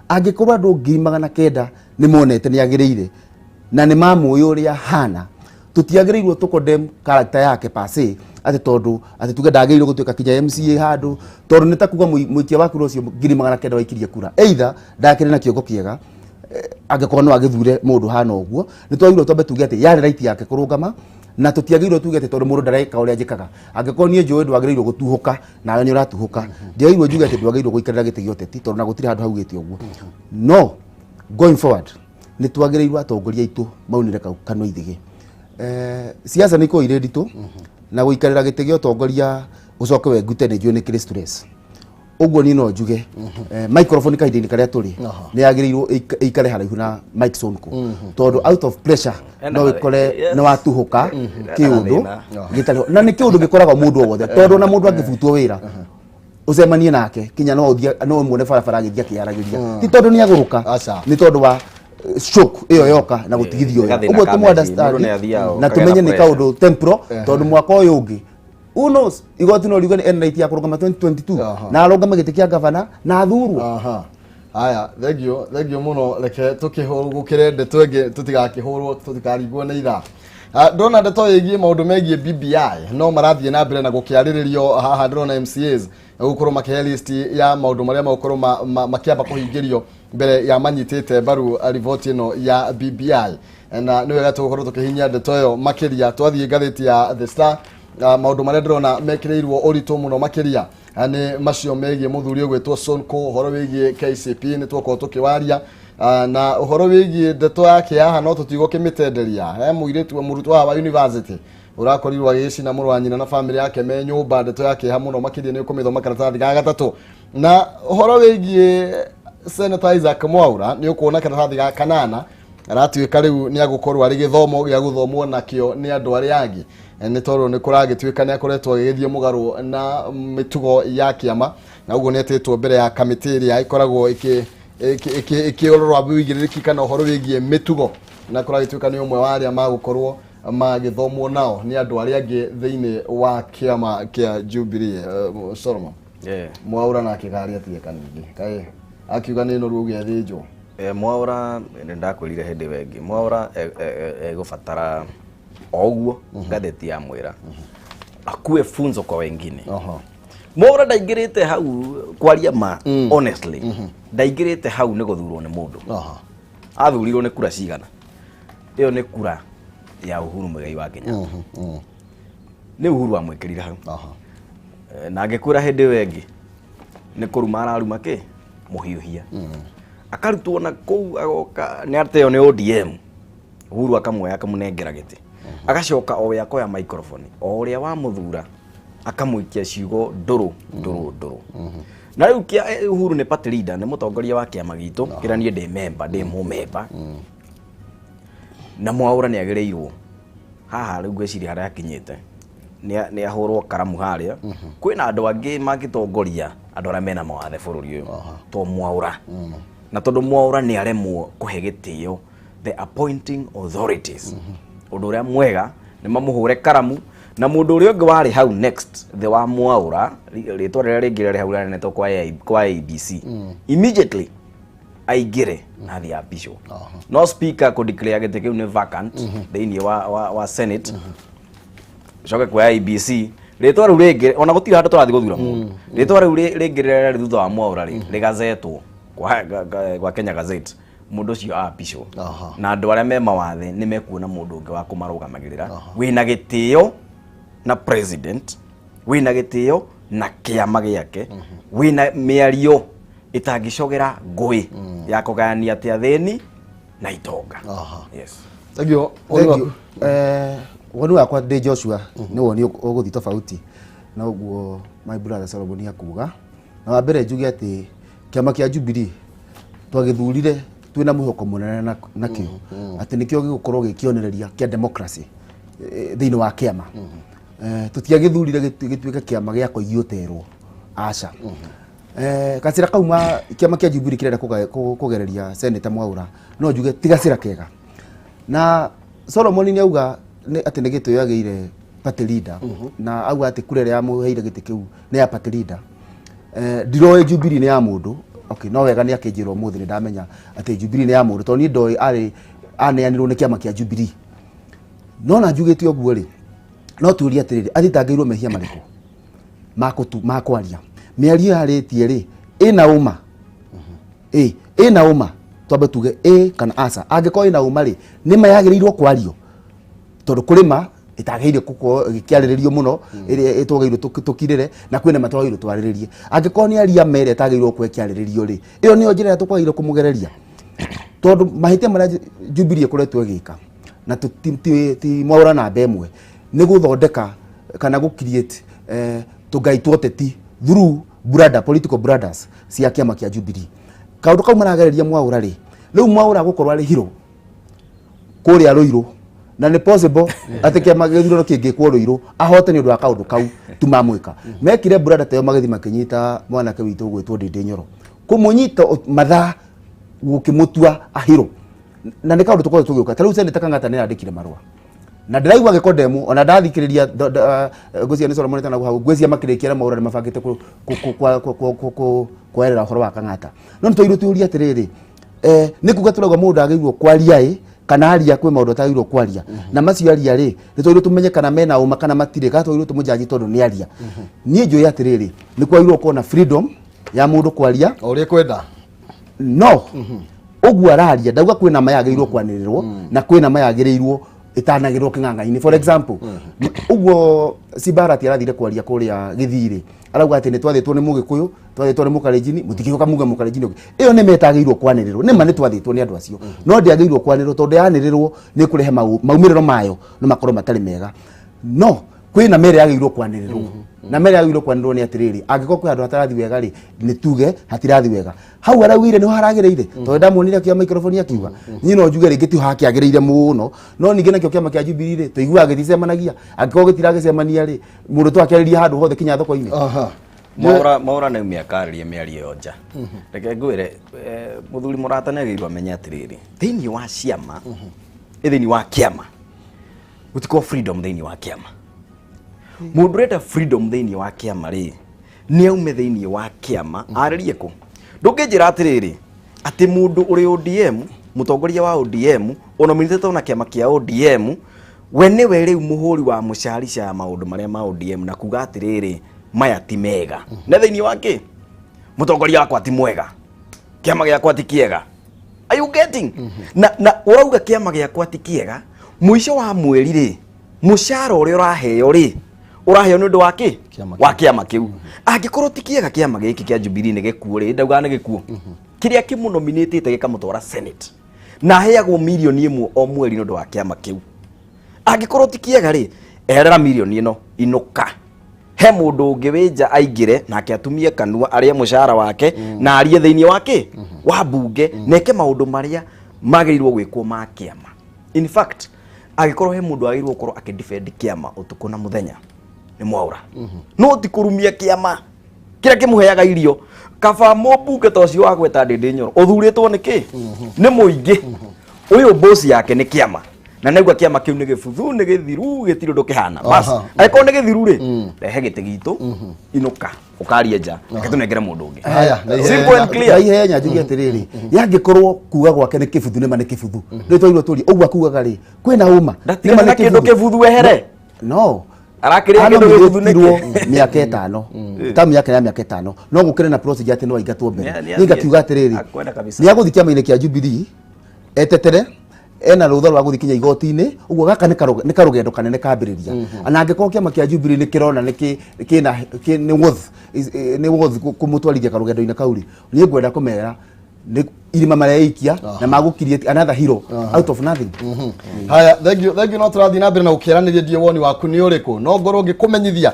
S3: Angĩkorwo andũ 900,000 nĩ monete nĩ agĩrĩire na nĩ mamũĩ ũrĩa hana, tũtiagĩrĩirwo tũ condemn character yake per se, atĩ tondũ atĩ tuge ndagĩrĩirwo gũtuĩka kinya MCA handũ, tondũ nĩ ta kuga mũikia wa kura ũcio 900,000 waikirie kura, either ndakĩrĩ na kĩongo kĩega, angĩkorwo no agĩthure mũndũ hana ũguo. Nĩ twagĩrĩirwo twambe tuge atĩ yarĩ right yake kũrũgama, na tũtiagĩrĩirwo tuge atĩ tondũ mũndũ ndareka ũrĩa njĩkaga. Angĩkorwo niĩ njũĩ ndwagĩrĩirwo gũtuhũka nawe nĩ ũratuhũka, ndiagĩrĩirwo njuge atĩ ndwagĩrĩirwo gũikarĩra gĩtĩ gĩa ũteti, tondũ na gũtirĩ handũ haugĩte ũguo. No going forward nĩ twagĩrĩirwo atongoria aitũ maunĩre kanua ithĩgĩ. Siasa nĩ ikoragwo irĩ nditũ, na gũikarĩra gĩtĩ gĩa ũtongoria ũcoke wengute nĩ njũĩ nĩ kĩrĩ stress. Ũguo niĩ no njuge microphone kahinda-inĩ karĩa tũrĩ nĩ yagĩrĩirwo ĩikare haraihu na Mike Sonko, tondũ out of pressure no ĩkore nĩ watuhũka kĩũndũ gĩtarĩ, na nĩ kĩũndũ gĩkoragwo mũndũ o wothe, tondũ ona mũndũ angĩbutwo wĩra ũcemanie nake kinya no ũthiĩ no ũmuone barabara agĩthiĩ akĩaragĩria, ti tondũ nĩ agũrũka, nĩ tondũ wa stroke ĩyo yoka na gũtigithio wĩra.
S2: Gathĩna
S3: Ũguo
S2: ka
S3: tũmũ
S2: meciria,
S3: understand
S2: mũndũ nĩ athiaga
S3: na
S2: ũkagĩa
S3: tũmenye
S2: na
S3: nĩ
S2: pressure.
S3: kaũndũ temporal, tondũ mwaka ũyũ ũngĩ who knows, igoti no riuge nĩ ena right ya kũrũgama 2022 na arũgame gĩtĩ kĩa gavana na athurwo.
S1: Haya, thengio, thengio mũno. Reke tũkĩhũgũkĩre ndeto ĩngĩ, tũtigakĩhũrwo, tũtikaringwo nĩ ithaa. Ndĩrona ndeto ĩgiĩ maũndũ megiĩ BBI no marathiĩ na mbere na gũkĩarĩrĩrio haha. Ndĩrona MCAs gũkorwo makĩhe list ya maũndũ marĩa megũkorwo makĩamba kũhingĩrio mbere ya manyitĩte mbaru riboti ĩno ya BBI, na nĩ wega tũgũkorwo tũkĩhinyia ndeto ĩyo makĩria. Twathiĩ ngathĩti ya The Star, maũndũ marĩa ndĩrona mekĩrĩirwo ũritũ mũno makĩria nĩ macio megiĩ mũthuri ũgwĩtwo Sonko. Ũhoro wĩgiĩ KCP nĩ twakorwo tũkĩwaria, na ũhoro wĩgiĩ ndeto yake haha no tũtigũkĩmĩtenderia. He mũirĩtu mũrutwo haha wa university ũrakorirwo agĩgĩcina mũrũ wa nyina na famĩlĩ yake me nyũmba. Ndeto ya kĩeha mũno makĩria nĩ ũkũmĩthoma karatathi ga gatatũ. Na ũhoro wĩgiĩ Senator Isaac Mwaura nĩ ũkuona karatathi ga kanana, aratuĩka rĩu nĩ agũkorwo arĩ gĩthomo gĩa gũthomwo nakĩo nĩ andũ arĩa angĩ, nĩ tondũ nĩ kũragĩtuĩka nĩ akoretwo agĩgĩthiĩ mũgarũ na mĩtugo ya kĩama, na ũguo nĩ etĩtwo mbere ya kamĩtĩ ĩrĩa ĩkoragwo ĩkĩrora wĩigĩrĩrĩki kana ũhoro wĩgiĩ mĩtugo, na kũragĩtuĩka nĩ ũmwe wa arĩa magũkorwo magĩthomwo nao nĩ andũ arĩa angĩ thĩinĩ wa kĩama kĩa Jubilee. Solomon, Mwaura nake karĩ atige kaningĩ kaĩ akiuga nĩ noru ũgĩathĩnjwo.
S2: Mwaura nĩ ndakwĩrire hĩndĩ ĩyo ĩngĩ, Mwaura egũbatara o ũguo ngathĩti ya mwĩra akue funzo kwa wengine. Mwaura ndaingĩrĩte hau kwaria ma, honestly ndaingĩrĩte hau nĩ gũthurwo nĩ mũndũ. Athurirwo nĩ kura cigana? Ĩyo nĩ kura ya Uhuru Muigai wa Kenyatta. Nĩ Uhuru wamwĩkĩrire hau. Na angĩkwĩra hĩndĩ ĩyo ĩngĩ nĩ kũruma araruma kĩ mũhiũhia, akarutwo na kũu agoka nĩ ateo nĩ ODM, Uhuru akamuoya akamũnengera gĩtĩ, agacoka o we akoya microphone o ũrĩa wamũthura akamũikia ciugo ndũrũ ndũrũ ndũrũ. Na rĩu Uhuru nĩ party leader, nĩ mũtongoria wa kĩama gitũ kĩrĩa niĩ ndĩ member, ndĩ mũmemba, na Mwaura nĩ agĩrĩirwo haha rĩu ngwĩciria harĩa akinyĩte nĩ ahũrwo karamu harĩa. Kwĩna andũ angĩ mangĩtongoria andũ arĩa mena mawathe bũrũri ũyũ to Mwaura, na tondũ Mwaura nĩ aremwo kũhe gĩtĩo the appointing authorities, ũndũ ũrĩa mwega nĩ mamũhũre karamu na mũndũ ũrĩa ũngĩ warĩ hau next the wa Mwaura, rĩtwa rĩrĩa rĩngĩ rĩarĩ hau rĩanetwo kwa ABC, immediately aingĩre na athiĩ apicwo. No speaker kũ declare gĩtĩ kĩu nĩ vacant thĩinĩ wa Senate, coke kwa IEBC rĩtwa rĩu rĩngĩ, ona gũtirĩ handũ tũrathiĩ gũthura mũndũ. Rĩtwa rĩu rĩngĩ rĩrĩa rĩarĩ thutha wa Mwaura rĩ rĩgazetwo kwa Kenya Gazette, mũndũ ũcio apicwo, na andũ arĩa me mawathe nĩ mekuona mũndũ ũngĩ wa kũmarũgamagĩrĩra wĩna gĩtĩo na president, wĩna gĩtĩo na kĩama gĩake, wĩna mĩario ĩtangĩcogera ngũĩ ya kũgayania atĩ athĩni na itonga. Yes.
S1: Thank you. Woni
S3: Thank you.
S1: waku?
S3: Woni wakwa ndĩ Joshua nĩ woni ũgũthiĩ tofauti na ũguo my brother Solomon akuga. Na wa mbere njuge atĩ kĩama kĩa Jubilee twagĩthurire twĩna mwĩhoko mũnene nakĩo atĩ nĩkĩo gĩgũkorwo gĩ kĩonereria kĩa democracy thĩinĩ wa kĩama. Tũtiagĩthurire gĩtuĩke kĩama gĩa kũiywo terwo, aca. Gacĩra kau ma kĩama kĩa Jubilee kĩrenda kũgereria Senator Mwaura, no njuge ti gacĩra kega. Na Solomon nĩ auga atĩ nĩ gĩtĩo agĩire. party leader na auga atĩ kura ĩrĩa yamũheire gĩtĩ kĩu nĩ ya party leader. Ndiroĩ Jubilee nĩ ya mũndũ. Okay, no wega nĩ akĩnjĩra ũmũthĩ nĩ ndamenya atĩ Jubilee nĩ ya mũndũ, tondũ niĩ ndoĩ arĩ aneanirwo nĩ kĩama kĩa Jubilee. No na njugĩte ũguo rĩ, no tuũrie atĩrĩrĩ, athitangĩirwo mehia marĩkũ ma kwaria? Mĩario yarĩtie rĩ, ĩna ũma? Ĩna ũma? Twambe tuge ĩ kana aca. Angĩkorwo ĩna ũma rĩ, nĩ ma yagĩrĩirwo kwario, tondũ kũrĩ ma ĩtagĩrĩire gũkorwo ĩgĩkĩarĩrĩrio mũno, ĩrĩa ĩtwagĩrĩirwo tũkirĩre, na kwĩna ma twagĩrĩirwo twarĩrĩrie. Angĩkorwo nĩ aria ma ĩrĩa ĩtagĩrĩirwo gũkorwo ĩkĩarĩrĩrio rĩ, ĩyo nĩyo njĩra ĩrĩa tũkwagĩrĩirwo kũmũgereria, tondũ mahĩtia marĩa Jubilee ĩkoretwo ĩgĩka na ti mwaũra namba ĩmwe nĩ gũthondeka kana gũ create tũngai twa ũteti through brother, political brothers cia kĩama kĩa Jubilee. Kaũndũ kau maragereria Mwaũra rĩ, rĩu Mwaũra gũkorwo arĩ hero kũrĩa Rũirũ, na nĩ possible atĩ kĩama gĩthurano kĩngĩkwo Rũirũ ahote nĩ ũndũ wa kaũndũ kau tu mamwĩka. Mekire brother ta ĩyo, magĩthiĩ makĩnyita mwanake witũ ũgwĩtwo Ndĩndĩ Nyoro, kũmũnyita mathaa gũkĩmũtua ahiro, na nĩ kaũndũ tũkoretwo tũgĩũka. Ta rĩu Senator Kang'ata nĩ arandĩkire marũa na ndĩraigua gĩkondemu, ona ndathikĩrĩria ngwĩciria nĩ Solomon Tana hau, ngwĩciria makĩrĩkia na Mwaũra nĩ mabangĩte kwerera ũhoro wa Kang'ata. No nĩ twairwo tũrie atĩrĩrĩ, nĩ kuga tũrauga mũndũ agĩrĩirwo kwaria ĩ kana aria kwĩ maũndũ atagĩrĩirwo kwaria, na macio aria rĩ, nĩ twagĩrĩirwo tũmenye kana mena ũma kana matirĩ, kana twagĩrĩirwo tũmũjanji tondũ nĩ aria. Niĩ njũĩ atĩrĩrĩ, nĩ kwagĩrĩirwo gũkorwo na freedom ya mũndũ kwaria
S1: o ũrĩa kwenda.
S3: No ũguo araria, ndauga kwĩna ma yagĩrĩirwo kwanĩrĩrwo na kwĩna ma yagĩrĩirwo ĩtanagĩrwo kĩng'ang'a-inĩ. For example, ũguo Simbarati arathire kwaria kũrĩa Gĩthii-rĩ, arauga atĩ nĩ twathĩtwo nĩ Mũgĩkũyũ, twathĩtwo nĩ Mũkalenjini, mũtingĩũka muge Mũkalenjini ũngĩ. Ĩyo nĩ metagĩrĩirwo kwanĩrĩrwo. Nĩ ma nĩ twathĩtwo nĩ andũ acio, no ndĩagĩrĩirwo kwanĩrĩrwo, tondũ yanĩrĩrwo nĩ kũrehe maumĩrĩro mayo no makorwo matarĩ mega. No kwĩna mere yagĩrĩirwo kwanĩrĩrwo, na mere yagĩrĩirwo kwanĩrĩrwo nĩ atĩrĩrĩ, angĩkorwo kwĩ handũ hatarathi wega rĩ, nĩ tuge hatirathi wega. Hau araugire nĩho haragĩrĩire, tondũ ndamuonire akĩoya microphone akiuga. Niĩ no njuge rĩngĩ tiho hakĩagĩrĩire mũno, no ningĩ nakĩo kĩama kĩa Jubilee rĩ, tũiguaga gĩticemanagia. Angĩkorwo gĩtiragĩcemania rĩ, mũndũ twakĩarĩria handũ hothe kinya thoko-inĩ.
S2: Mwaũra nĩ mĩaka arĩrie mĩario ĩyo nja. Reke ngwĩre, mũthuri mũrata nĩ agĩrĩirwo amenye atĩrĩrĩ, thĩinĩ wa ciama, thĩinĩ wa kĩama gũtikorwo freedom. Thĩinĩ wa kĩama, mũndũ ũrenda freedom thĩinĩ wa kĩama rĩ, nĩ aume thĩinĩ wa kĩama arĩrie kũ. Ndũngĩnjĩra atĩrĩrĩ, atĩ mũndũ ũrĩ ODM, mũtongoria wa ODM, ũnominĩtwo na kĩama kĩa ODM, we nĩwe rĩu mũhũri wa mũcarica ya maũndũ marĩa ma ODM, na kuga atĩrĩrĩ, maya ti mega, na thĩinĩ wa kĩ mũtongoria wakwa ti mwega, kĩama gĩakwa ti kĩega. Are you getting? Na ũrauga kĩama gĩakwa ti kĩega, mũico wa mweri rĩ, mũcara ũrĩa ũraheo rĩ, ũraheo nĩ ũndũ wa kĩ?
S1: Kĩama.
S2: Wa kĩama kĩu. Angĩkorwo ti kĩega, kĩama gĩkĩ kĩa Jubilee nĩ gĩkuũ rĩ, ndaugaga nĩ gĩkuũ, kĩrĩa kĩmũnominĩtĩte gĩkamũtwara Senate na aheagwo 1 million o mweri nĩ ũndũ wa kĩama kĩu, angĩkorwo ti kĩega rĩ, eherera mirioni ĩno, inũka, he mũndũ ũngĩ wĩ nja aingĩre nake atumie kanua, arĩe mũcara wake na arie thĩinĩ wa kĩ wa mbunge na eke maũndũ marĩa magĩrĩirwo gwĩkwo ma kĩama. In fact, angĩkorwo he mũndũ agĩrĩirwo gũkorwo akĩdefend kĩama ũtukũ na mũthenya nĩ Mwaũra, no ti kũrumia kĩama kĩrĩa kĩmũheaga irio. Kaba mũmbunge ta ũcio wa gweta Ndĩndĩ Nyoro ũthurĩtwo nĩ kĩ nĩ mũingĩ ũyũ, boss yake nĩ kĩama, na naigua kĩama kĩu nĩ gĩbuthu, nĩ gĩthiru, gĩtirĩ ũndũ kĩhana. Bas, angĩkorwo nĩ gĩthiru rĩ, rehe gĩtĩ gitũ, inũka ũkarie nja, reke tũnengere mũndũ ũngĩ.
S1: Haya, na
S2: Simple and clear.
S3: Na ihenya njuge atĩrĩrĩ, yangĩkorwo kuga gwake nĩ kĩbuthu, nĩma nĩ kĩbuthu, rĩu twagĩrĩirwo tũrie ũguo akugaga rĩ, kwĩna ũma?
S2: Ndatigana
S3: Nĩma
S2: na
S3: nĩ
S2: kĩndũ kĩbuthu, wehere.
S3: No
S2: Arakĩrĩa kĩndũ gĩbuthu
S3: Anominĩtirwo
S2: nĩkĩ?
S3: mĩaka 5, tamu yake ya mĩaka 5, no gũkĩrĩ na procedure atĩ no aingatwo mbere.
S2: Nĩ
S3: Niĩ ngakiuga atĩrĩrĩ,
S2: Akwenda kabisa.
S3: nĩ agũthiĩ kĩama-inĩ kĩa Jubilee etetere, ena rũtha rwa gũthiĩ kinya igoti-inĩ. Ũguo gaka nĩ karũgendo kanene kambĩrĩria. Na angĩkorwo kĩama kĩa Jubilee nĩ kĩrona nĩ kĩna nĩ worth nĩ worth kũmũtwarithia karũgendo-inĩ kau rĩ, niĩ ngwenda kũmera nĩ irima mareikia na magũ create another hero out of nothing.
S1: Haya, thank you, thank you. No tũrathiĩ na mbere na gũkĩaranĩria, ndiĩ woni waku nĩ ũrĩkũ. No ngorwo ngĩkũmenyithia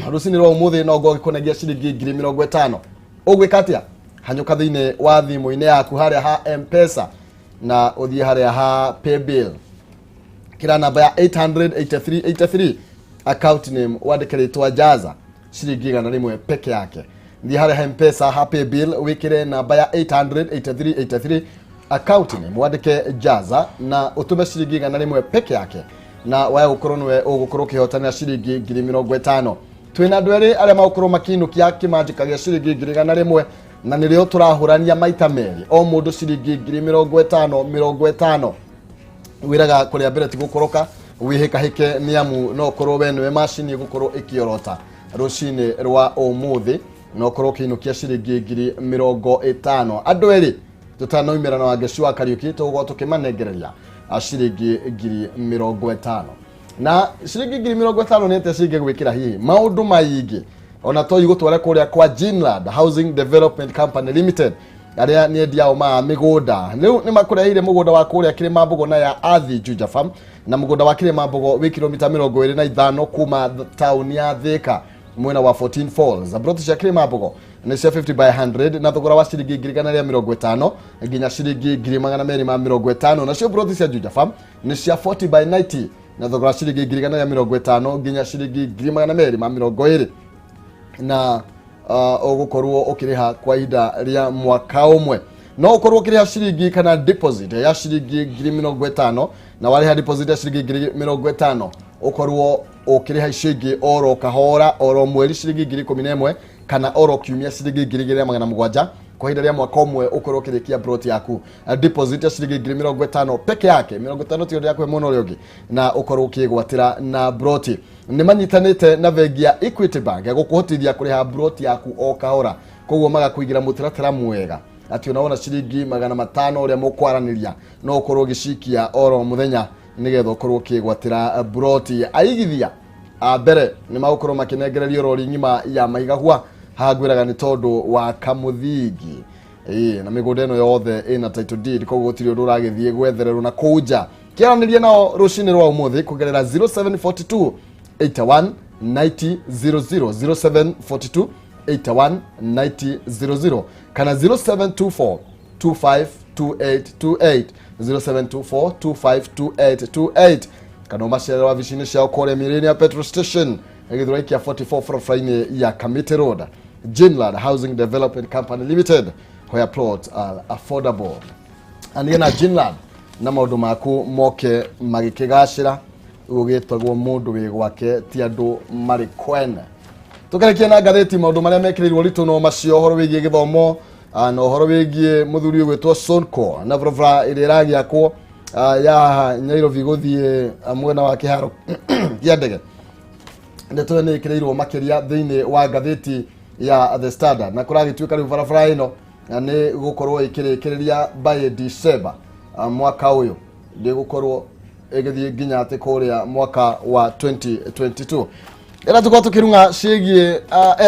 S1: rũcinĩ rwa ũmũthĩ no ngorwo ngĩkũnengia ciringi 50,000. Ũgwĩka atĩa? Hanyũka thĩinĩ wa thimũ-inĩ yaku harĩa ha M-Pesa na ũthiĩ harĩa ha paybill, kĩra namba ya 88383, account name wandĩke rĩtwa Jaza, ciringi 100 peke yake. Thiĩ harĩa ha M-Pesa ha paybill, wĩkĩre namba ya 88383, account name wandĩke Jaza, na ũtũme ciringi 100 peke yake. Na waya gũkorwo nĩwe ũgũkorwo ũkĩhotanĩra ciringi 50,000. Twĩna andũ erĩ arĩa magũkorwo makĩinũkia kĩmanjĩka gĩa ciringi 100,000, na nĩrĩo tũrahũrania maita merĩ, o mũndũ ciringi 50,000 50. Wĩraga kũrĩa mbere ti gũkoroka, wĩhĩkahĩke nĩ amu no ũkorwo we nĩwe macini ĩgũkorwo ĩkĩorota rũcinĩ rwa ũmũthĩ, na ũkorwo ũkĩinũkia ciringi 50,000. Andũ erĩ tũtanaumĩra na Wangeci wa Kariũki tũgũkorwo tũkĩmanengereria ciringi 50,000. Na ciringi 50,000 nĩ atĩa cingĩgwĩkĩra hihi maũndũ maingĩ, ona to igũtware kũrĩa kwa Ginland Housing Development Company Limited, arĩa nĩ endia ao ma mĩgũnda. Rĩu nĩ makũreheire mũgũnda wa kũrĩa Kĩrĩma na ya Athi Juja Farm, na mũgũnda wa Kĩrĩma Mbogo wĩ kilomita 25 kuma taũni ya Thika mwena wa 14 Falls. Broti cia Kĩrĩma Mbogo nĩ cia 50 by 100 na thogora wa ciringi 150,000 nginya ciringi 250,000. Nacio broti cia Juja Farm nĩ cia 40 by 90 na thogora wa ciringi 150,000 nginya ciringi 220,000, na ũgũkorwo ũkĩrĩha kwa ihinda rĩa mwaka ũmwe. No ũkorwo ũkĩrĩha ciringi kana deposit ya ciringi 50,000, na warĩha deposit ya ciringi 50,000 ũkorwo ũkĩrĩha icio ingĩ oro kahora, oro mweri ciringi 11,000 kana oro kiumia ciringi 2700 kwa ihinda rĩa mwaka ũmwe, ũkorwo ũkĩrĩkia broti yaku. Deposit ya ciringi 50,000 peke yake, 50 ti ũndũ ya kũhe mũno ũrĩa ũngĩ, na ũkorwo ũkĩgwatĩra na broti. Nĩ manyitanĩte na bengi ya Equity Bank ya gũkũhotithia kũrĩha broti yaku o kahora, koguo magakũigĩra mũtaratara mwega atĩ ona wona ciringi 500 ũrĩa mũkwaranĩria no ũkorwo ũgĩcikia oro mũthenya nĩgetha ũkorwo ũkĩgwatĩra broti. Aigithia a mbere nĩ magũkorwo makĩnengererio rori ng'ima ya maigahua, haha ngwĩraga nĩ tondũ wa kamũthingi. Ĩĩ, na mĩgũnda ĩno yothe ĩna title deed, koguo gũtirĩ ũndũ ũragĩthiĩ gwethererwo na kũu nja. Kĩaranĩria nao rũcinĩ rwa ũmũthĩ kũgerera 0742 81 90 00, 0742 81 90 00 kana 0724 252828, 0724 252828, kana ũmacerere wabici-inĩ ciao kũrĩa Millennium Petrol Station, Gĩthũrai kĩa 44, barabara-inĩ ya Kamiti Road. Ginland Housing Development Company Limited, where plots are affordable. Ania na Ginland na maũndũ maku moke magĩkĩgacĩra. Gũgĩtagwo mũndũ wĩ gwake ti andũ marĩ kwene. Tũkarekia na ngathĩti, maũndũ marĩa mekĩrĩirwo ritũ no macio, ũhoro wĩgiĩ gĩthomo na ũhoro wĩgiĩ mũthuri ũgwĩtwo Sonko na barabara ĩrĩa ĩragĩakwo ya Nairobi gũthiĩ mwena wa kĩharo kĩa ndege. Ndeto ĩyo nĩ ĩkĩrĩirwo makĩria thĩinĩ wa ngathĩti ya The Standard, na kũragĩtuĩka rĩu barabara ĩno nĩ gũkorwo ĩkĩrĩkĩrĩria by December mwaka ũyũ, ndĩgũkorwo ĩgĩthiĩ nginya atĩ kũrĩa mwaka wa 2022. Ĩra tũkorwo tũkĩrung'a ciĩgiĩ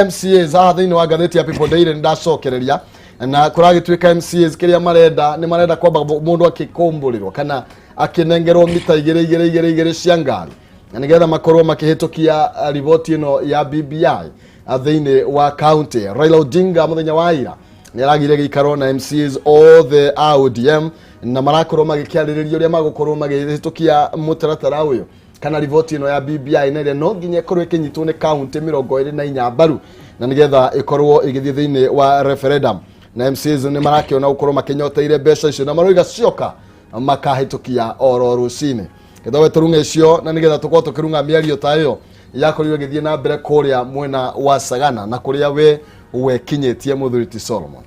S1: MCAs haha thĩinĩ wa ngathĩti ya People Daily. Nĩ ndacokereria na kũragĩtuĩka MCAs kĩrĩa marenda nĩ marenda kwamba mũndũ akĩkũmbũrĩrwo kana akĩnengerwo mita igĩrĩ igĩrĩ igĩrĩ igĩrĩ cia ngari, na nĩgetha makorwo makĩhĩtũkia riboti ĩno ya BBI thĩinĩ wa county. Raila Odinga mũthenya wa ira nĩ aragire gĩikaro na MCAs othe a ODM, na marakorwo magĩkĩarĩrĩria ũrĩa magũkorwo magĩhĩtũkia mũtaratara ũyũ kana riboti ĩno ya BBI, na ĩrĩa no nginya ĩkorwo ĩkĩnyitwo nĩ kaunti 24 mbaru, na nĩgetha ĩkorwo ĩgĩthiĩ thĩinĩ wa referendum. Na MCAs nĩ marakĩona gũkorwo makĩnyoteire mbeca icio, na maroiga cioka makahĩtũkia oro rũcinĩ. Kethawe tũrung'e icio, na nĩgetha tũkorwo tũkĩrung'a mĩario ta ĩyo yakorirwo ĩgĩthiĩ na mbere kũrĩa mwena wa Sagana na kũrĩa we wekinyĩtie, mũthuri ti Solomon.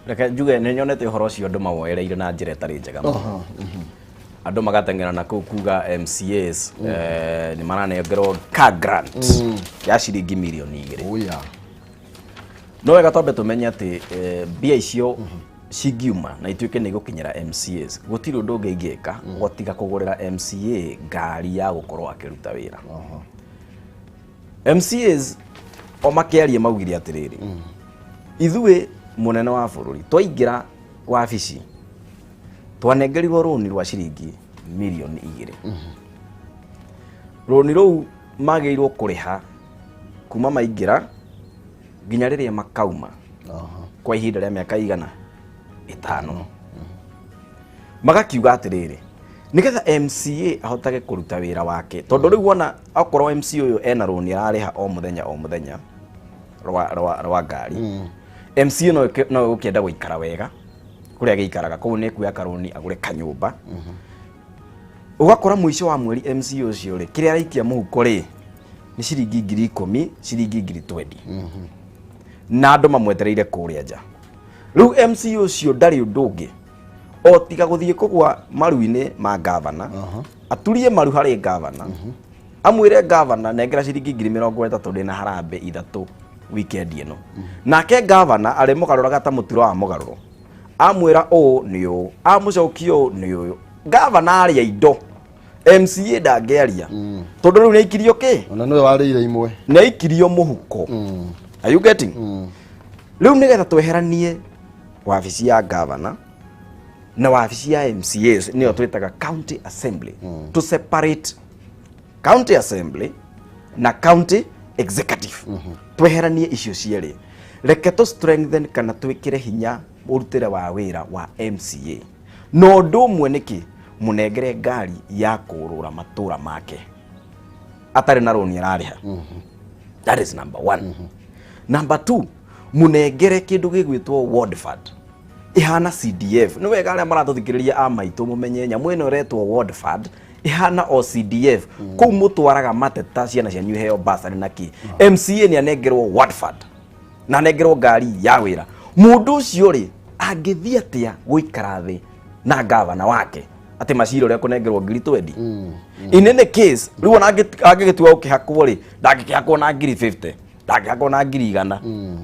S2: Reke njuge nĩ nyonete ũhoro ũcio andũ mawoereire na njĩra ĩtarĩ njega mũno, andũ magateng'era na kũu kuga MCAs nĩ maranengerwo car grant ya ciringi 2 mirioni.
S1: Oya.
S2: No wega twambe tũmenye atĩ mbia icio cingiuma na ituĩke nĩ igũkinyĩra MCAs, gũtirĩ ũndũ ũngĩ ingĩka gũtiga kũgũrĩra MCA ngari ya gũkorwo akĩruta wĩra. MCAs o makĩaria maugire atĩrĩrĩ, ithuĩ mũnene wa bũrũri twaingĩra wabici twanengerirwo rũni rwa ciringi 2 mirioni. Rũni rũu magĩrĩirwo kũrĩha kuma maingĩra nginya rĩrĩa makauma kwa ihinda rĩa mĩaka igana 5. Magakiuga atĩrĩrĩ, nĩgetha MCA ahotage kũruta wĩra wake, tondũ rĩu wona okorwo MCA ũyũ ena rũni ararĩha o mũthenya o mũthenya rwa ngari, MCA no ĩgũkĩenda gũikara wega kũrĩa gĩikaraga, koguo nĩ ekuoya karũni agũre kanyũmba. Ũgakora mũico wa mweri MCA ũcio rĩ, kĩrĩa araikia mũhuko rĩ nĩ ciringi 10,000, ciringi 20,000, na andũ mamwetereire kũrĩa nja. Rĩu MCA ũcio ndarĩ ũndũ ũngĩ o tiga gũthiĩ kũgwa maru-inĩ ma gavana, aturie maru harĩ gavana, amwĩre gavana nengera ciringi 30,000 ndĩna harambee 3 weekend ĩno. Nake gavana arĩ mũgarũraga ta mũturo wa mũgarũro, amwĩra ũũ nĩ ũũ, amũcokia ũũ nĩ ũyũ. Gavana arĩa indo, MCA ndangĩaria tondũ rĩu nĩ aikirio kĩ?
S1: Ona nĩwe warĩire imwe.
S2: Nĩ aikirio mũhuko. Are you getting? Rĩu nĩgetha tweheranie wabici ya gavana na wabici ya MCAs, nĩyo twĩtaga county assembly, to separate county assembly na county executive, tweheranie icio cierĩ, reke tũ strengthen kana twĩkĩre hinya ũrutĩre wa wĩra wa MCA. Na ũndũ ũmwe nĩkĩ mũnengere ngari ya kũrũra matũra make atarĩ na rũni ararĩha. That is number one. Number two, mũnengere kĩndũ gĩgwĩtwo ward fund ihana CDF. Nĩ wega arĩa maratũthikĩrĩria a maitũ mũmenye nyamũ ĩno ĩretwo ward fund, ihana o CDF. Kũu mũtwaraga mateta ciana cianyu iheo basarĩ na kĩ. MCA nĩ anengerwo ward fund na anengerwo ngari ya wĩra. Mũndũ ũcio rĩ, angĩthiĩ atĩa gũikara thĩ na gavana wake atĩ macira ũrĩa kũnengerwo 20,000? In any case, rĩu ona angĩgĩtua gũkĩhakwo rĩ, ndangĩkĩhakwo na 50,000, ndangĩhakwo na 100,000,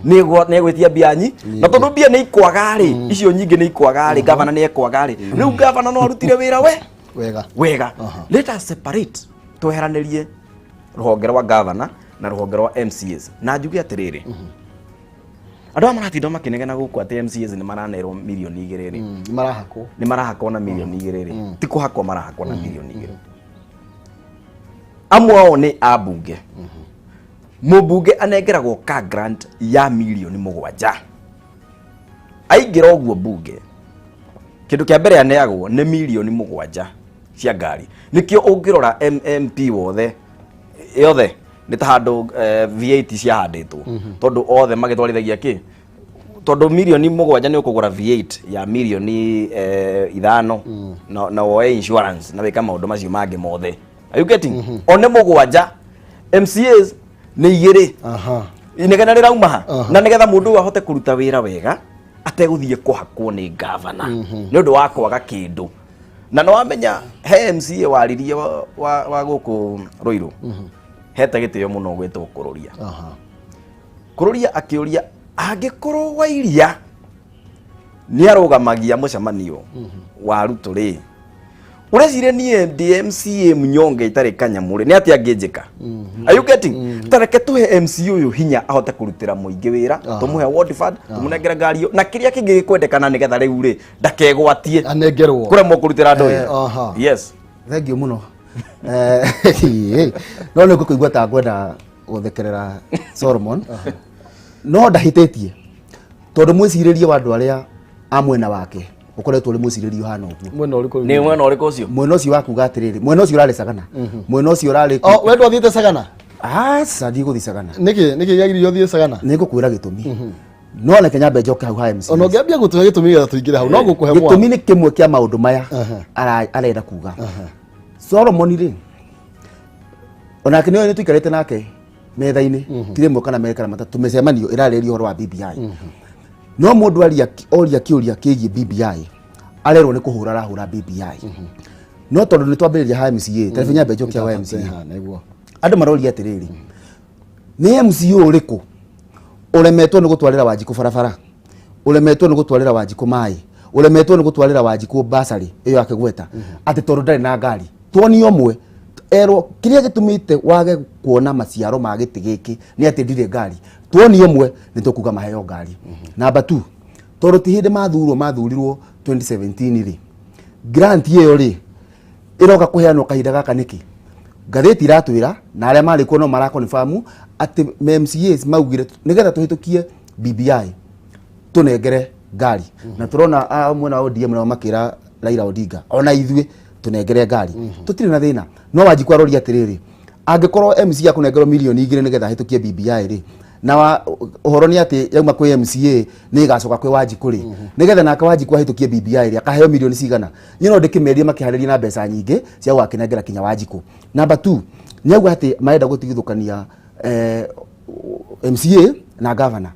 S2: nĩ egwĩtia mbia nyi, na tondũ mbia nĩ ikwaga rĩ, icio nyingĩ nĩ ikwaga rĩ, gavana nĩ ekwaga rĩ, rĩu gavana no arutire wĩra we
S1: wega.
S2: Wega. Let us separate, tweheranĩrie rũhonge rwa gavana na rũhonge rwa MCAs. Na njuge atĩrĩrĩ, andũ aya maratinda makĩnegena gũkũ atĩ MCAs nĩ maranerwo 2 mirioni rĩ,
S1: Nĩ marahakwo.
S2: Nĩ marahakwo na 2 mirioni rĩ, ti kũhakwo marahakwo na 2 mirioni. Amwe ao nĩ ambunge. Mũmbunge anengeragwo ka grant ya 7 mirioni. Aingĩra ũguo mbunge, kĩndũ kĩa mbere aneagwo nĩ 7 mirioni cia ngari. Nĩkĩo ũngĩrora MMP wothe yothe nĩ ta handũ V8 ciahandĩtwo, tondũ othe magĩtwarithagia kĩ? Tondũ 7 mirioni nĩ ũkũgũra V8 ya 5 mirioni, na woe insurance na wĩka maũndũ macio mangĩ mothe. Are you getting? One 7, MCAs nĩ 2. Inegene rĩrauma ha? Na nĩgetha mũndũ ũyũ ahote kũruta wĩra wega ategũthiĩ kũhakwo nĩ gavana nĩ ũndũ wa kwaga kĩndũ. Na nĩ wamenya he MCA waririe wa gũkũ Ruiru hete gĩtĩo mũno gwĩtwo Kũrũria. Kũrũria akĩũria, angĩkorwo Wairia nĩ arũgamagia mũcemanio wa Ruto rĩ, ũreciria niĩ ndĩ MCA mnyonge itarĩ kanyamũ rĩ, nĩ atĩa angĩnjĩka? Are you getting? Tareke tũhe MCA ũyũ hinya ahote kũrutĩra mũingĩ wĩra, tũmũhe ward fund, tũmũnengere ngari ĩyo na kĩrĩa kĩngĩ gĩkwendekana, nĩgetha rĩu rĩ ndakegwatie
S1: anengerwo
S2: kũremwo kũrutĩra andũ wĩra. Yes.
S3: Thank you mũno. No nĩ ngũkũigua ta ngwenda gũthekerera Solomon, no ndahĩtĩtie, tondũ mwĩcirĩrie wa andũ arĩa a mwena wake ũkoretwo ũrĩ mwĩcirĩrie ũhana ũguo.
S1: Mwena ũrĩkũ?
S2: Nĩ mwena ũrĩkũ ũcio?
S3: Mwena ũcio wa kuga atĩrĩrĩ, mwena ũcio ũrarĩ Sagana, mwena ũcio ũrarĩ
S1: Oh, we ndwathiĩte Sagana?
S3: Aca, ndigũthiĩ Sagana.
S1: Nĩkĩ gĩagiririo ũthiĩ Sagana?
S3: Nĩ ngũkwĩra gĩtũmi, no reke nyambe njoke hau ha MC.
S1: Ona ũngĩambia gũtũhe gĩtũmi getha tũingĩre hau, no ngũkũhe
S3: Gĩtũmi nĩ kĩmwe kĩa maũndũ maya arenda kuga Solomon rĩ, onake nĩ nĩ tũikarĩte nake metha-inĩ ti rĩmwe kana merĩ kana matatũ, mĩcemanio ĩrarĩrĩria ũhoro wa BBI, no mũndũ aria oria kĩũria kĩgiĩ BBI arerwo nĩ kũhũra arahũra BBI. No tondũ nĩ twambĩrĩria ha MCA, tarebe nyambe njoke hau ha MCA.
S1: Nĩguo.
S3: Andũ maroria atĩrĩrĩ, nĩ MCA ũrĩkũ ũremetwo nĩ gũtwarĩra Wanjikũ barabara, ũremetwo nĩ gũtwarĩra Wanjikũ maĩ, ũremetwo nĩ gũtwarĩra Wanjikũ basarĩ ĩyo akĩgweta atĩ tondũ ndarĩ na ngari? Tuonie ũmwe erwo kĩrĩa gĩtũmĩte wage kuona maciaro ma gĩtĩ gĩkĩ nĩ atĩ ndirĩ ngari. Tuonie ũmwe, nĩ tũkuga maheo ngari. Namba 2, tondũ ti hĩndĩ mathurwo, mathurirwo 2017 rĩ, grant ĩyo rĩ ĩroka kũheanwo kahinda gaka nĩkĩ? Ngathĩti iratwĩra na arĩa marĩ kuo no marakonfamu atĩ MCAs maugire nĩgetha tũhĩtũkie BBI tũnengere ngari, na tũrona a mwena wa ODM nao makĩra Raila Odinga ona ithuĩ tũnengere ngari, tũtirĩ na thĩna. No Wanjikũ aroria atĩrĩrĩ, angĩkorwo MC akũnengerwo 2 mirioni nĩgetha ahĩtũkie BBI rĩ, Na ũhoro nĩ atĩ yauma kwĩ MCA nĩ ĩgacoka kwĩ Wanjikũ rĩ, nĩgetha nake Wanjikũ ahĩtũkie BBI rĩ, akaheo milioni cigana. Niĩ no ndĩkĩmerie makĩharĩria na mbeca nyingĩ cia gũgakĩnengera kinya Wanjikũ. Number 2, nĩ auga atĩ marenda gũtigithũkania MCA na governor.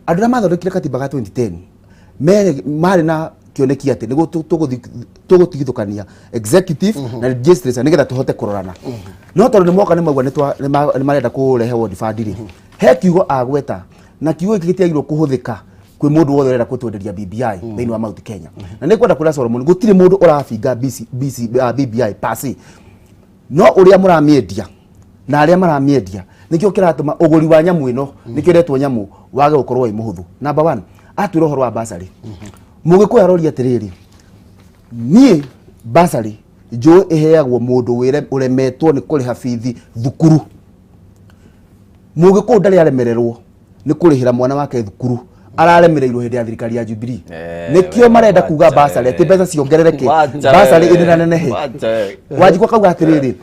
S3: Andũ arĩa mathondekire katiba ga 2010 marĩ na kĩoneki atĩ nĩguo tũgũtigithũkania executive na legislature nĩgetha tũhote kũrorana. No tondũ nĩ moka nĩ maugua nĩ marenda kũrehe ward fund rĩ, he kiugo agweta na kiugo gĩkĩ gĩtiagĩrĩirwo kũhũthĩka kwĩ mũndũ wothe ũrenda gũtwenderia BBI thĩinĩ wa Mount Kenya. Na nĩ ngwenda kwĩra Solomon gũtirĩ mũndũ ũrabinga BBI per se, no ũrĩa mũramĩendia na arĩa maramĩendia nĩkĩo kĩratũma ũgũri wa nyamũ ĩno, nĩkĩo ĩretwo nyamũ, wage gũkorwo wĩ mũhũthũ. Number 1, atwĩra ũhoro wa bursary. Mũgĩkũyũ aroria atĩrĩrĩ, niĩ bursary njũĩ ĩheagwo mũndũ ũremetwo nĩ kũrĩha bithi thukuru. Mũgĩkũyũ ndarĩ aremererwo nĩ kũrĩhĩra mwana wake thukuru, araremereirwo hĩndĩ ya thirikari ya Jubilee. Nĩkĩo marenda kuga bursary atĩ mbeca ciongerereke, bursary ĩnenanenehe. Wanjikũ akauga atĩrĩrĩ,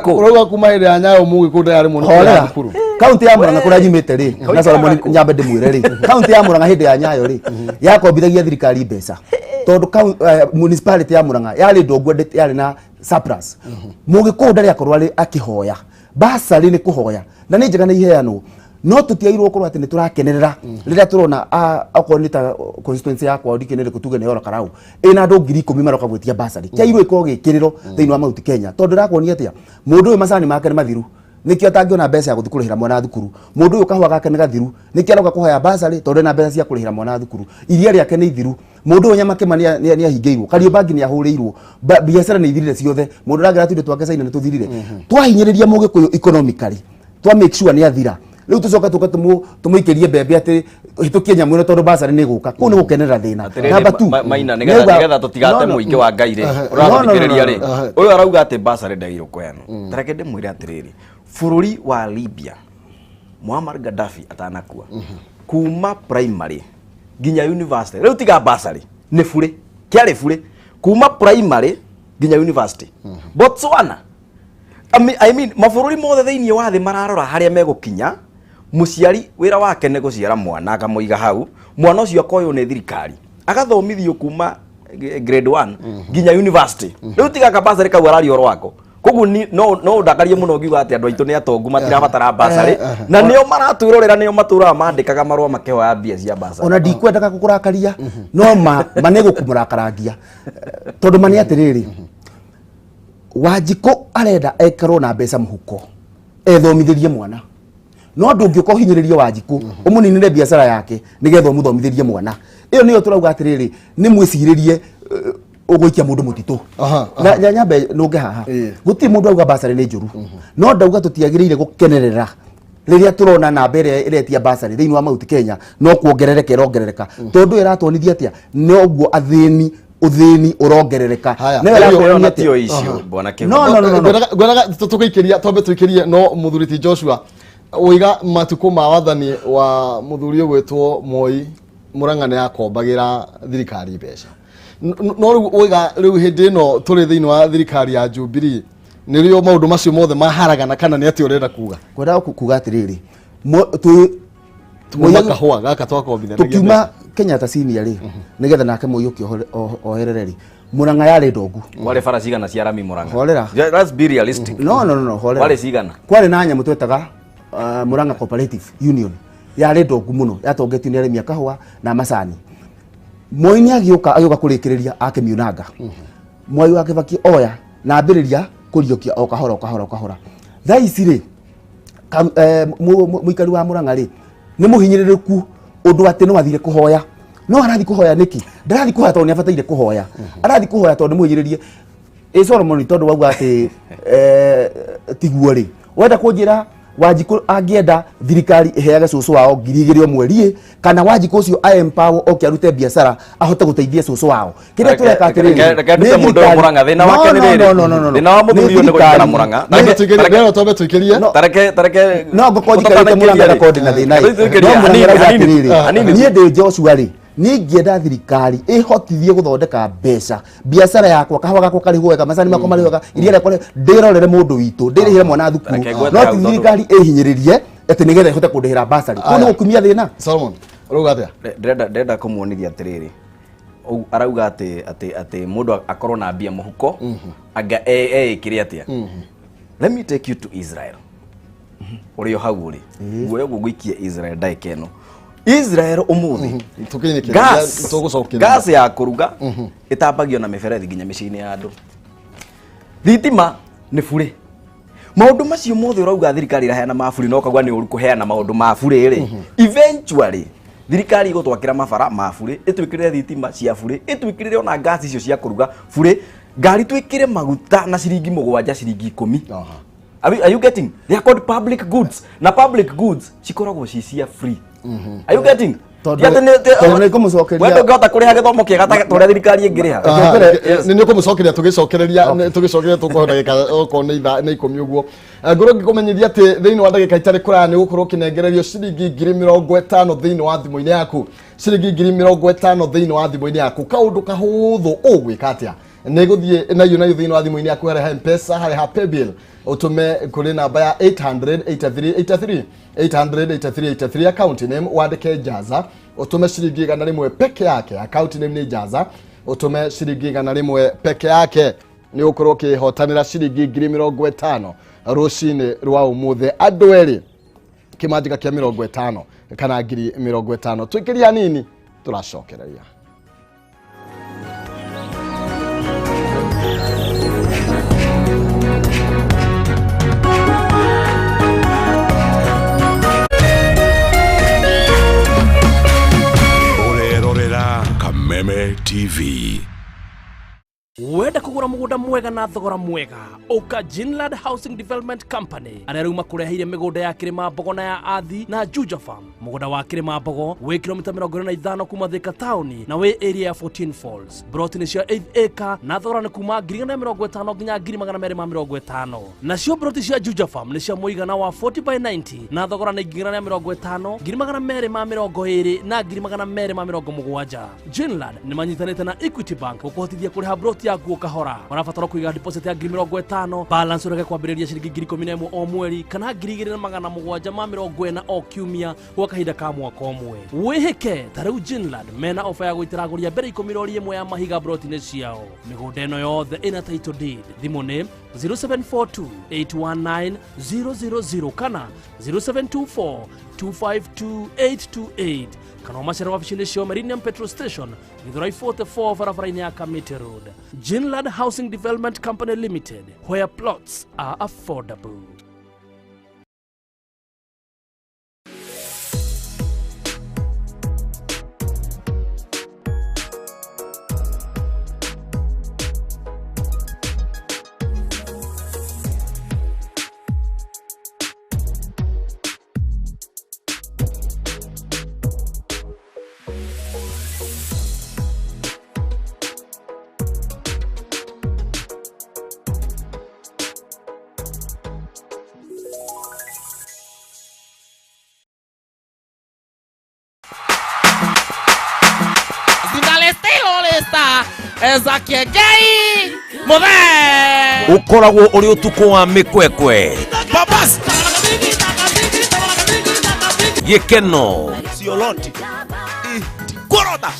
S1: ũrauga kuma hĩndĩ ya Nyayo mũgĩkũyũ ndarĩ aremwo nĩ kũrĩha thukuru.
S3: Kaunti ya Murang'a kũrĩa nyumĩte rĩ, na Solomon nyambe ndĩmwĩre rĩ, kaunti ya Murang'a hĩndĩ ya Nyayo rĩ, yakombithagia thirikari mbeca tondũ municipality ya Murang'a yarĩ ndongu yarĩ na surplus. Mũgĩkũyũ ndarĩ akorwo arĩ akĩhoya bursary, nĩ kũhoya na nĩ njega nĩ iheanwo, no tũtiagĩrĩirwo gũkorwo atĩ nĩ tũrakenerera rĩrĩa tũrona okorwo nĩ ta constituency yakwa ndikĩ nĩ ĩrĩkũ tuge nĩ Oro Karau ĩna andũ 10,000 maroka gwĩtia bursary, kĩagĩrĩirwo gĩkorwo gĩkĩrĩro thĩinĩ wa Mount Kenya, tondũ ndĩrakuonia atĩa mũndũ ũyũ macani make nĩ mathiru, nĩkĩo atangĩona mbeca ya gũthiĩ kũrĩhĩra mwana thukuru. Mũndũ ũyũ kahũa gake nĩ gathiru, nĩkĩo aroka kũhoya bursary tondũ ena mbeca cia kũrĩhĩra mwana thukuru. Iria rĩake nĩ ithiru, mũndũ ũyũ Nyamakĩma nĩ ahingĩirwo, Kariobangi nĩ ahũrĩirwo, biacara nĩ ithirire ciothe, mũndũ ũragĩra tũindo twake China nĩ tũthirire. Twahinyĩrĩria mũgĩkũyũ economically, twa make sure nĩ athira, rĩu tũcoke tũke tũmũikĩrie mbembe atĩ hĩtũkie nyamũ ĩno tondũ bursary nĩ ĩgũka. Kũu nĩ gũkenerera thĩna. Number 2,
S2: Maina, nĩgetha tũtigate mũingĩ wa Ngai rĩ, ũrathikĩrĩria rĩ, ũyũ arauga atĩ bursary ndagĩrĩirwo kũheanwo. Ta reke ndĩmwĩre atĩrĩrĩ, bũrũri wa Libya, Muammar Gaddafi atanakua, kuma primary nginya university, rĩu tiga bursary, nĩ burĩ, kĩarĩ burĩ, kuma primary nginya university. Botswana, I mean, mabũrũri mothe thĩinĩ wa thĩ mararora harĩa megũkinya. Mũciari wĩra wake nĩ gũciara mwana akamũiga hau, mwana ũcio akoywo nĩ thirikari agathomithio kuma grade 1 nginya university. Rĩu tiga kabasarĩ kau araria ũhoro wako. Koguo no ndakarie mũno ngiuga atĩ andũ aitũ nĩ atongu matirabatara bursary, na nĩo maratwĩrorera, nĩo matũraga mandĩkaga marũa makĩhoya mbia cia bursary.
S3: Ona ndikwendaga gũkũrakaria, no ma nĩ gũkũmũrakarangia, tondũ ma nĩ atĩrĩrĩ, Wanjikũ arenda ekarwo na mbeca mũhuko ethomithĩrie mwana, no ndũngĩũka ũhinyĩrĩrie Wanjikũ ũmũninĩre biacara yake nĩgetha ũmũthomithĩrie mwana. Ĩyo nĩyo tũrauga atĩrĩrĩ, nĩ mwĩcirĩrie ũgũikia mũndũ mũtitũ. Na nyambe nũnge haha, gũtirĩ mũndũ auga bursary nĩ njũru, no ndauga tũtiagĩrĩire gũkenerera rĩrĩa tũrona namba ĩrĩa ĩretia bursary thĩinĩ wa Mount Kenya no kuongerereka ĩrongerereka, tondũ ĩratuonithia atĩa noguo athĩni ũthĩni ũrongerereka.
S1: Ngwendaga tũgĩikĩria twambe tũikĩrie no mũthuri ti Joshua ũiga matukũ ma wathani wa mũthuri ũgwĩtwo Moi Murang'a nĩ yakombagĩra thirikari mbeca, no rĩu ũiga rĩu hĩndĩ ĩno tũrĩ thĩinĩ wa thirikari ya Jubilee nĩrĩo maũndũ macio mothe maharagana, kana nĩ atĩ ũrenda kuga?
S3: Ngwendaga kuga atĩrĩrĩ,
S1: tuma kahũa gaka twakombithanagia
S3: tukiuma Kenyatta senior rĩ, nĩgetha nake Moi ũke oherere rĩ, Murang'a yarĩ ndongu.
S2: Kwarĩ bara cigana cia rami Murang'a?
S3: Horera.
S2: Let's be realistic.
S3: No, no, no, horera.
S2: Kwarĩ cigana?
S3: Kwarĩ na nyamũ twetaga Murang'a Cooperative Union, yarĩ ndongu mũno, yatongetio nĩ arĩmi a kahũa na macani. Moi nĩ agĩũka kũrĩkĩrĩria akĩmiunanga. Mwai wa Kibaki oya na ambĩrĩria kũriũkia o kahora o kahora o kahora. Thaa ici rĩ, mũikari wa Murang'a rĩ nĩ mũhinyĩrĩrĩku ũndũ atĩ no athire kũhoya. No arathi kũhoya nĩkĩ? Ndarathi kũhoya tondũ nĩ abataire kũhoya, arathi kũhoya tondũ nĩ mũhinyĩrĩrie. Ĩ Solomon, tondũ wauga atĩ tiguo rĩ, wenda kũnjĩra Wanjikũ angĩenda thirikari ĩheage cũcũ wao 2,000 o mweri, kana Wanjikũ ũcio a empower oke arute biacara ahote gũteithia cũcũ wao? Kĩrĩa tũreka atĩrĩrĩ,
S2: reke ndute mũndũ ũyũ Murang'a, thĩna wake nĩ rĩrĩ. Thĩna wa mũthuri ũyũ nĩ gũikara Murang'a.
S1: Twambe tũikĩrie.
S2: Tareke
S3: no ngũkorwo njikarĩte Murang'a rekondi na thĩna ĩ. No Murang'a ĩrauga atĩrĩrĩ, niĩ ndĩ Joshua rĩ, niĩ ingĩenda thirikari ĩhotithie gũthondeka mbeca, biacara yakwa, kahũa gakwa karĩhwo wega, macani makwa marĩhwo wega, iria rĩakwa ndĩrorere mũndũ witũ, ndĩrĩhĩre mwana thukuru, no ti thirikari ĩhinyĩrĩrie Atĩ nĩgetha ĩhote kũndĩhĩra bursary. Kũu nĩ gũkumia thĩna.
S1: Solomon, ũrauga atĩa?
S2: Ndĩrenda kũmuonithia atĩrĩrĩ, arauga atĩ mũndũ akorwo na mbia mũhuko anga eĩkĩre atĩa. Let me take you to Israel. Ũrĩ o hau ũrĩ. Guoya ũguo ngũikie Israel ndagĩka ĩno. Israel ũmũthĩ gas ya kũruga ĩtambagio na mĩberethi nginya mĩciĩ-inĩ ya andũ. Thitima nĩ burĩ. Maũndũ macio mothe ũrauga thirikari ĩraheana ma burĩ na ũkauga nĩ ũru kũheana maũndũ ma burĩ rĩ. Eventually thirikari ĩgũtwakĩra mabara ma burĩ, ĩtwĩkĩrĩre thitima cia burĩ, ĩtwĩkĩrĩre ona gas icio cia kũruga burĩ, ngari twĩkĩre maguta na ciringi 7 ciringi 10. Are you getting? They are called public goods. Na public goods cikoragwo ci cia free. Are you getting?
S3: Tondũ nĩ ngũmũcokeria.
S2: Wendo ngĩhota kũrĩha gĩthomo kĩega ta ũrĩa thirikari ĩngĩrĩha.
S1: Nĩ ũkũmũcokeria tũgĩcokeria tũkũhe ndagĩka okorwo nĩ ithaa nĩ 10 ũguo. Ngorwo ngĩkũmenyithia atĩ thĩinĩ wa ndagĩka itarĩ kũraya nĩ ũgũkorwo ũkĩnengererio ciringi 50,000 thĩinĩ wa thimũ-inĩ yaku. Ciringi 50,000 thĩinĩ wa thimũ-inĩ yaku. Kaũndũ kahũthũ ũgwĩka atĩa? Nĩ gũthiĩ nayo thĩinĩ wa thimũ-inĩ yaku harĩa ha M-Pesa, harĩa ha Paybill, ũtũme kũrĩ namba ya 800 83 83 800 83 83 account name wandĩke Jaza, ũtũme ciringi 100 peke yake. Account name nĩ Jaza, ũtũme ciringi 100 peke yake, nĩ ũgũkorwo ũkĩhotanĩra ciringi 50,000 rũcinĩ rwa ũmũthĩ. Andũ erĩ kĩmanjĩka kĩa 50 kana 50,000. Twĩkĩrie hanini tũracokereria.
S4: Kameme TV.
S5: Wenda kũgũra mũgũnda mwega na thogora mwega, ũka Jinland Housing Development Company arĩa rĩu makũreheire mĩgũnda ya Kĩrĩma Mbogo na ya Athi na Juja Farm. Mũgũnda wa Kĩrĩma Mbogo wĩ kilomita 25 kuma Thika taũni na wĩ area ya 14 Falls. Broti nĩ cia 8 acre na thogora nĩ kuma 150,000 nginya 250,000. Nacio broti cia Juja Farm nĩ cia mũigana wa 40 by 90 na thogora nĩ 150,000, 220,000 na 270,000. Jinland nĩ manyitanĩte na Equity Bank gũkũhotithia kũrĩha broti yaku kahora. Marabatara kũiga deposit ya 50,000, balance ũreke kwambĩrĩria ciringi 11,000 o mweri kana 2,740 o kiumia gwa kahinda ka mwaka ũmwe. Wĩhĩke ta rĩu Jinland mena ofa ya gũitĩra agũri a mbere 10 rori ĩmwe ya mahiga broti-inĩ ciao. Mĩgũnda ĩno yothe ĩna title deed. Thimũ nĩ 0742 819 000 kana 0724 252 828 kana ũmacere wabici-inĩ cio Meridian Petrol Station Githurai 44 barabara-inĩ ya Kamiti Road. Jinland Housing Development Company Limited, where plots are affordable.
S4: Ukoragwo uri utuku wa mikwekwe
S6: Babas
S4: gikeno
S6: Sioloti Korota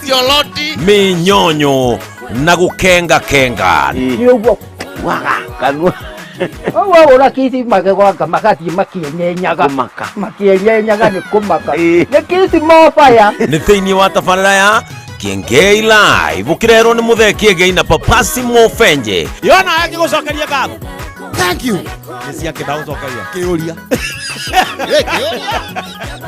S6: Sioloti
S4: minyonyo na gukenga kenga
S7: ni uguo waga kanua Owa ora kisi magegwanga magathi makienyenyaga makienyenyaga ni kumaka ni kisi mofaya
S4: ni thiini wa tabarĩra ya Kiengei Live ukirerwo ni Muthee Kiengei na Papasi Mofenje
S6: yona agigucokeria ngatho. Thank you ni ciake ndagucokeria kiuria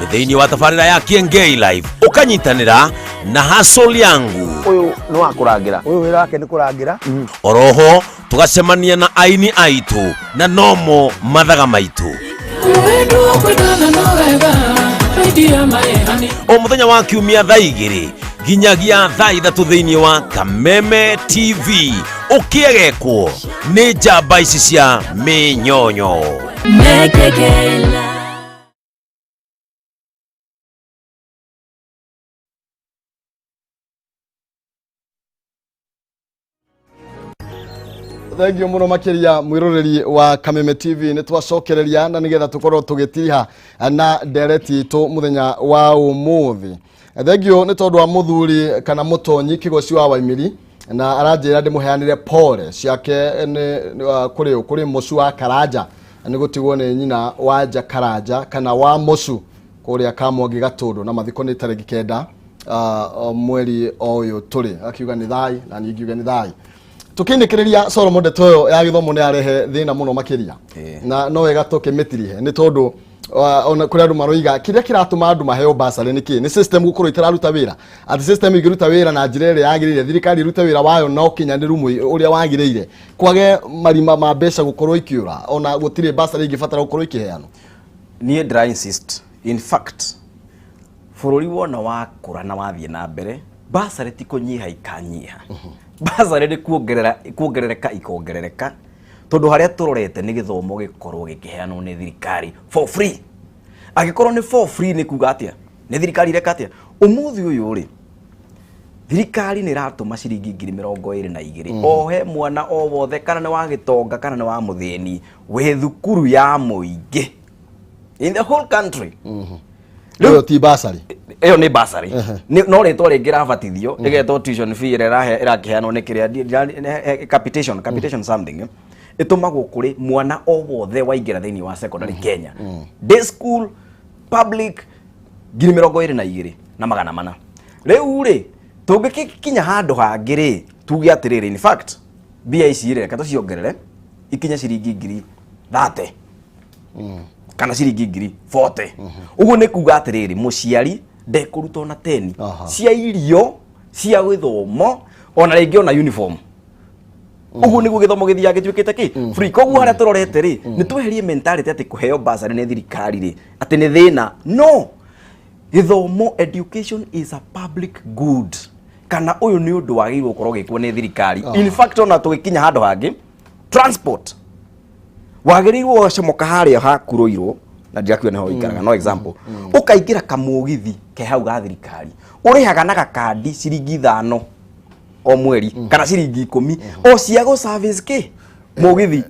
S4: ni thiini wa tabarĩra ya Kiengei Live ukanyitanĩra na Hustle yangu
S7: uyu ni wa kurangira uyu wira wake ni kurangira
S4: oroho tugacemania na aini aitu na nomo mathaga maitu o muthenya wa kiumia thaa 2 nginyagia thaa 3 thiini wa Kameme TV ukiegekwo ni njamba ici cia minyonyo.
S1: Thank you mũno makĩria mwĩroreri wa Kameme TV. Nĩ twacokereria na nĩgetha tũkorwo tũgĩtiriha na ndereti itũ mũthenya wa ũmũthĩ. Thank you nĩ tondũ wa mũthuri kana mũtonyi Kĩgoci wa Waimiri, na aranjĩra ndĩmũheanĩre pole ciake nĩ kũrĩ Mũcu wa Karanja nĩ gũtigwo nĩ nyina wa Nja Karanja kana wa Mũcu kũrĩa Kamwangi Gatũndũ, na mathiko nĩ tarĩki 9 mweri o ũyũ tũrĩ. Akiuga nĩ thai na niĩ ngiuga nĩ thai. Tukinĩkĩrĩria Solomon, ndeto ĩyo ya gĩthomo nĩ yarehe thĩna mũno makĩria, na no wega tũkĩmĩtirihe nĩ tondũ ona kũrĩ andũ maroiga kĩrĩa kĩratũma andũ maheo basarĩ nĩ kĩ? Nĩ system gũkorwo itararuta wĩra, atĩ system ĩngĩruta wĩra na njĩra ĩrĩa yagĩrĩire, thirikari ĩrute wĩra wayo na ũkinyanĩru ũrĩa wagĩrĩire, kwage marima ma mbeca gũkorwo ikĩũra, ona gũtirĩ basarĩ ingĩbatara gũkorwo ikĩheanwo.
S2: Niĩ ndĩra insist, in fact bũrũri wona wakũra na wathiĩ na mbere, basarĩ ti kũnyiha ikanyiha, basarĩ nĩ kuongerera kuongerereka ikongerereka, tondũ harĩa tũrorete nĩ gĩthomo gĩkorwo gĩkĩheanwo nĩ thirikari for free. Angĩkorwo nĩ for free, nĩ kuga atĩa? Nĩ thirikari ireka atĩa? Ũmũthĩ ũyũ rĩ, thirikari nĩ ĩratũma ciringi 22,000 o he mwana o wothe, kana nĩ wa gĩtonga kana nĩ wa mũthĩni, wĩ thukuru ya mũingĩ in the whole country.
S1: Ĩyo ti basarĩ?
S2: Ĩyo nĩ basarĩ. No rĩtwa rĩngĩ rabatithio ĩgetwo tuition fee, ĩrĩa ĩrakĩheanwo nĩ kĩrĩa capitation something, ĩtũmagwo kũrĩ mwana o wothe waingĩra thĩinĩ wa secondary Kenya, day school, public, 22,400. Rĩu rĩ, tũngĩkinya handũ hangĩ rĩ, tuge atĩrĩrĩ, in fact mbia ici rĩ, reke tũciongerere ikinye ciringi 30,000 kana ciringi 40,000. Ũguo nĩ kuga atĩrĩrĩ, mũciari ndekũruta ona 10 cia irio cia gĩthomo, ona rĩngĩ ona uniform. Ũguo nĩguo gĩthomo gĩthiaga gĩtuĩkĩte kĩ free. Koguo harĩa tũrorete rĩ, nĩ tweherie mentality atĩ kũheo basarĩ nĩ thirikari rĩ, atĩ nĩ thĩna. No gĩthomo, education is a public good, kana ũyũ nĩ ũndũ wagĩrĩirwo gũkorwo ũgĩkwo nĩ thirikari. In fact, ona tũgĩkinya handũ hangĩ, transport, wagĩrĩirwo ũgacomoka harĩa hakuruirwo na ndirakiuga nĩho ũikaraga, no example, ũkaingĩra kamũgithi ke hau ga thirikari, ũrĩhaga na gakandi ciringi 5 o mweri kana ciringi 10 o cia gũ service kĩ mũgithi,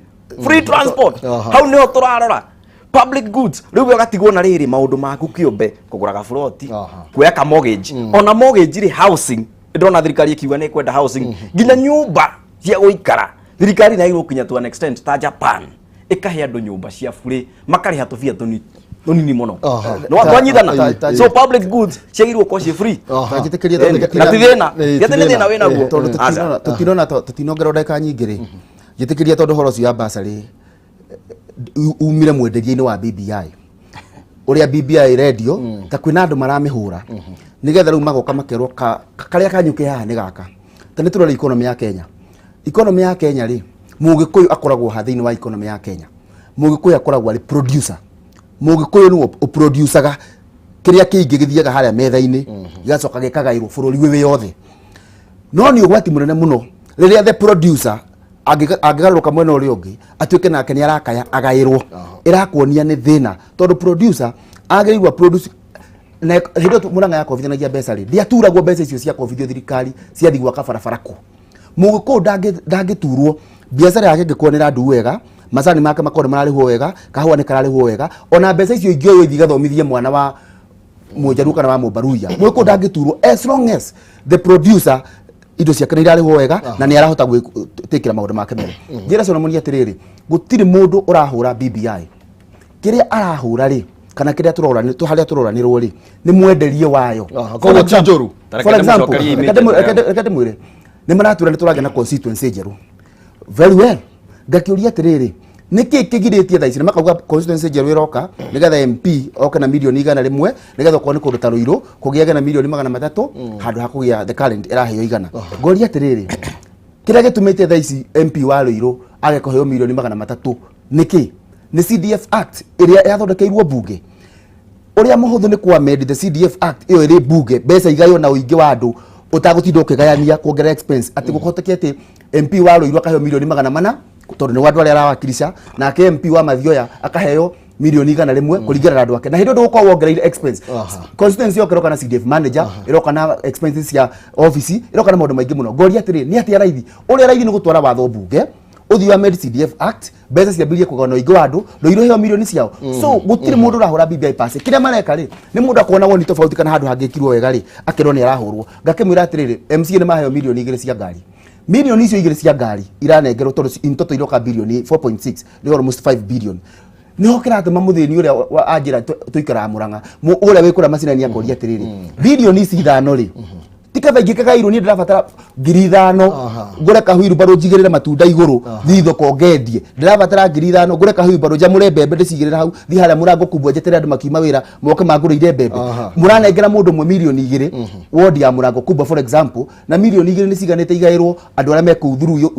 S2: free transport. Hau nĩho tũrarora public goods. Rĩu we ũgatigwo na rĩrĩ maũndũ maku kĩũmbe, kũgũra gaburoti, kuoya ka mortgage. Ona mortgage rĩ, housing, ndĩrona thirikari ĩkiuga nĩ ĩkwenda housing, nginya nyũmba cia gũikara. Thirikari nĩ yagĩrĩirwo gũkinya to an extent ta Japan, ĩkahe andũ nyũmba cia burĩ, makarĩha tũbia tũnini mũno. Nĩ twanyithana? So public goods ciagĩrĩirwo gũkorwo ciĩ free.
S3: Tanjĩtĩkĩria.
S2: Na ti thĩna. Ti atĩ nĩ thĩna wĩ naguo.
S3: Tondũ
S2: Aca.
S3: tũtinongerwo ndagĩka nyingĩ rĩ, njĩtĩkĩria, tondũ ũhoro ũcio wa basarĩ umire mwenderia-inĩ wa BBI, ũrĩa BBI ĩrendio ta kwĩna andũ maramĩhũra, nĩgetha rĩu magoka makerwo karĩa kanyuke haha nĩ gaka. Ta nĩ tũrore economy ya Kenya. Economy ya Kenya rĩ, Mũgĩkũyũ akoragwo ha thĩinĩ wa economy ya Kenya? Mũgĩkũyũ akoragwo arĩ producer. Mũgĩkũyũ nĩwe ũproducaga kĩrĩa kĩingĩ gĩthiaga harĩa metha-inĩ, gĩgacoka gĩkagaĩrwo bũrũri wĩ yothe. No nĩ ũgwati mũnene mũno rĩrĩa the producer angĩgarũrũka mwena ũrĩa ũngĩ, atuĩke nake nĩ arakaya agaĩrwo. Ĩrakuonia nĩ thĩna, tondũ producer agĩrĩirwo produce na hĩndĩ ĩyo Murang'a yakovithanagia mbeca rĩ, ndiaturagwo mbeca icio ciakovithio thirikari ciathiĩ gwaka barabara kũ. Mũgĩkũyũ ndangĩturwo. Biacara yake ĩngĩkorwo nĩ ĩrandu wega, macani make makorwo nĩ mararĩhwo wega, kahũa nĩ kararĩhwo wega, ona mbeca icio ingĩoywo ithiĩ igathomithie mwana wa Mũjaruo kana wa Mũbaruya, Mũgĩkũyũ ndangĩturwo, as long as the producer indo ciake nĩ irarĩhwo wega na nĩ arahota gwĩtĩkĩra maũndũ make mbere. Njĩra Solomon atĩrĩrĩ, gũtirĩ mũndũ ũrahũra BBI. Kĩrĩa arahũra rĩ, kana kĩrĩa tũrora harĩa tũroranĩrwo rĩ, nĩ mwenderie wayo.
S1: Koguo ti njũru.
S3: For example, reke ndĩmwĩre, nĩ maratwĩra nĩ tũragĩa na constituency njerũ. Very well, ngakĩũria atĩrĩrĩ, nĩkĩ kĩgirĩtie thaa ici na makauga constituency njerũ ĩroka nĩgetha MP oke na 100,000,000, nĩgetha okorwo nĩ kũndũ ta Ruiru kũgĩage na 300,000,000 handũ ha kũgĩa the current ĩraheo 100? Ngoria atĩrĩrĩ, kĩrĩa gĩtũmĩte thaa ici MP wa Ruiru age kũheo 300,000,000 nĩkĩ? Nĩ CDF Act ĩrĩa yathondekeirwo mbunge. Ũrĩa mũhũthũ nĩ kũ amend the CDF Act ĩyo ĩrĩ mbunge, mbeca igaywo na ũingĩ wa andũ, ũtagũtinda ũkĩgayania kuongerera expense, atĩ gũkũhoteke atĩ MP wa Ruiru akaheo 400,000 tondũ nĩ andũ arĩa arawakilisha, nake MP wa Mathioya akaheo 100,000,000 kũringana na andũ ake, na hĩndĩ ĩyo ndũgũkorwo wongereire expense. Constituency yoka ĩroka na CDF manager, ĩroka na expenses cia office, ĩroka na maũndũ maingĩ mũno. Ngoria atĩrĩ, nĩ atĩa raithi? Ũrĩa raithi nĩ gũtwara watho mbunge. Ũthiĩ wa amend CDF Act, mbeca ciambĩrĩrie kũgana ũingĩ wa andũ, Ruiru heo milioni ciao. So gũtirĩ mũndũ ũrahũra BBI pass. Kĩrĩa mareka rĩ, nĩ mũndũ akuona woni tofauti kana handũ hangĩkirwo wega rĩ, akerwo nĩ arahũrwo. Ngakĩmwĩra atĩrĩrĩ, MCA nĩ maheo milioni 2 cia ngari. Milioni icio 2 cia ngari iranengerwo tondũ in total iroka bilioni 4.6, nĩ almost 5 billion. Niho kĩratũma mũthĩni ũrĩa anjĩra tũikaraga Mũrang'a, ũrĩa wĩ kũrĩa macinani akoria atĩrĩrĩ, bilioni ici 5 rĩ, ti kaba ingĩkagairwo niĩ ndĩrabatara 5,000 ngũre kahuirubarũ njigĩrĩre matunda igũrũ thiĩ thoko ngendie, ndĩrabatara 5,000 ngũre kahuirubarũ njamũre mbembe ndĩcigĩrĩre hau, thiĩ harĩa mũrango kubwa njeterere andũ makiuma wĩra moke mangũrĩire mbembe. Mũranengera mũndũ ũmwe milioni 2 ward ya mũrango kubwa for example, na milioni 2 nĩ ciganĩte igaĩrwo andũ arĩa me kũu through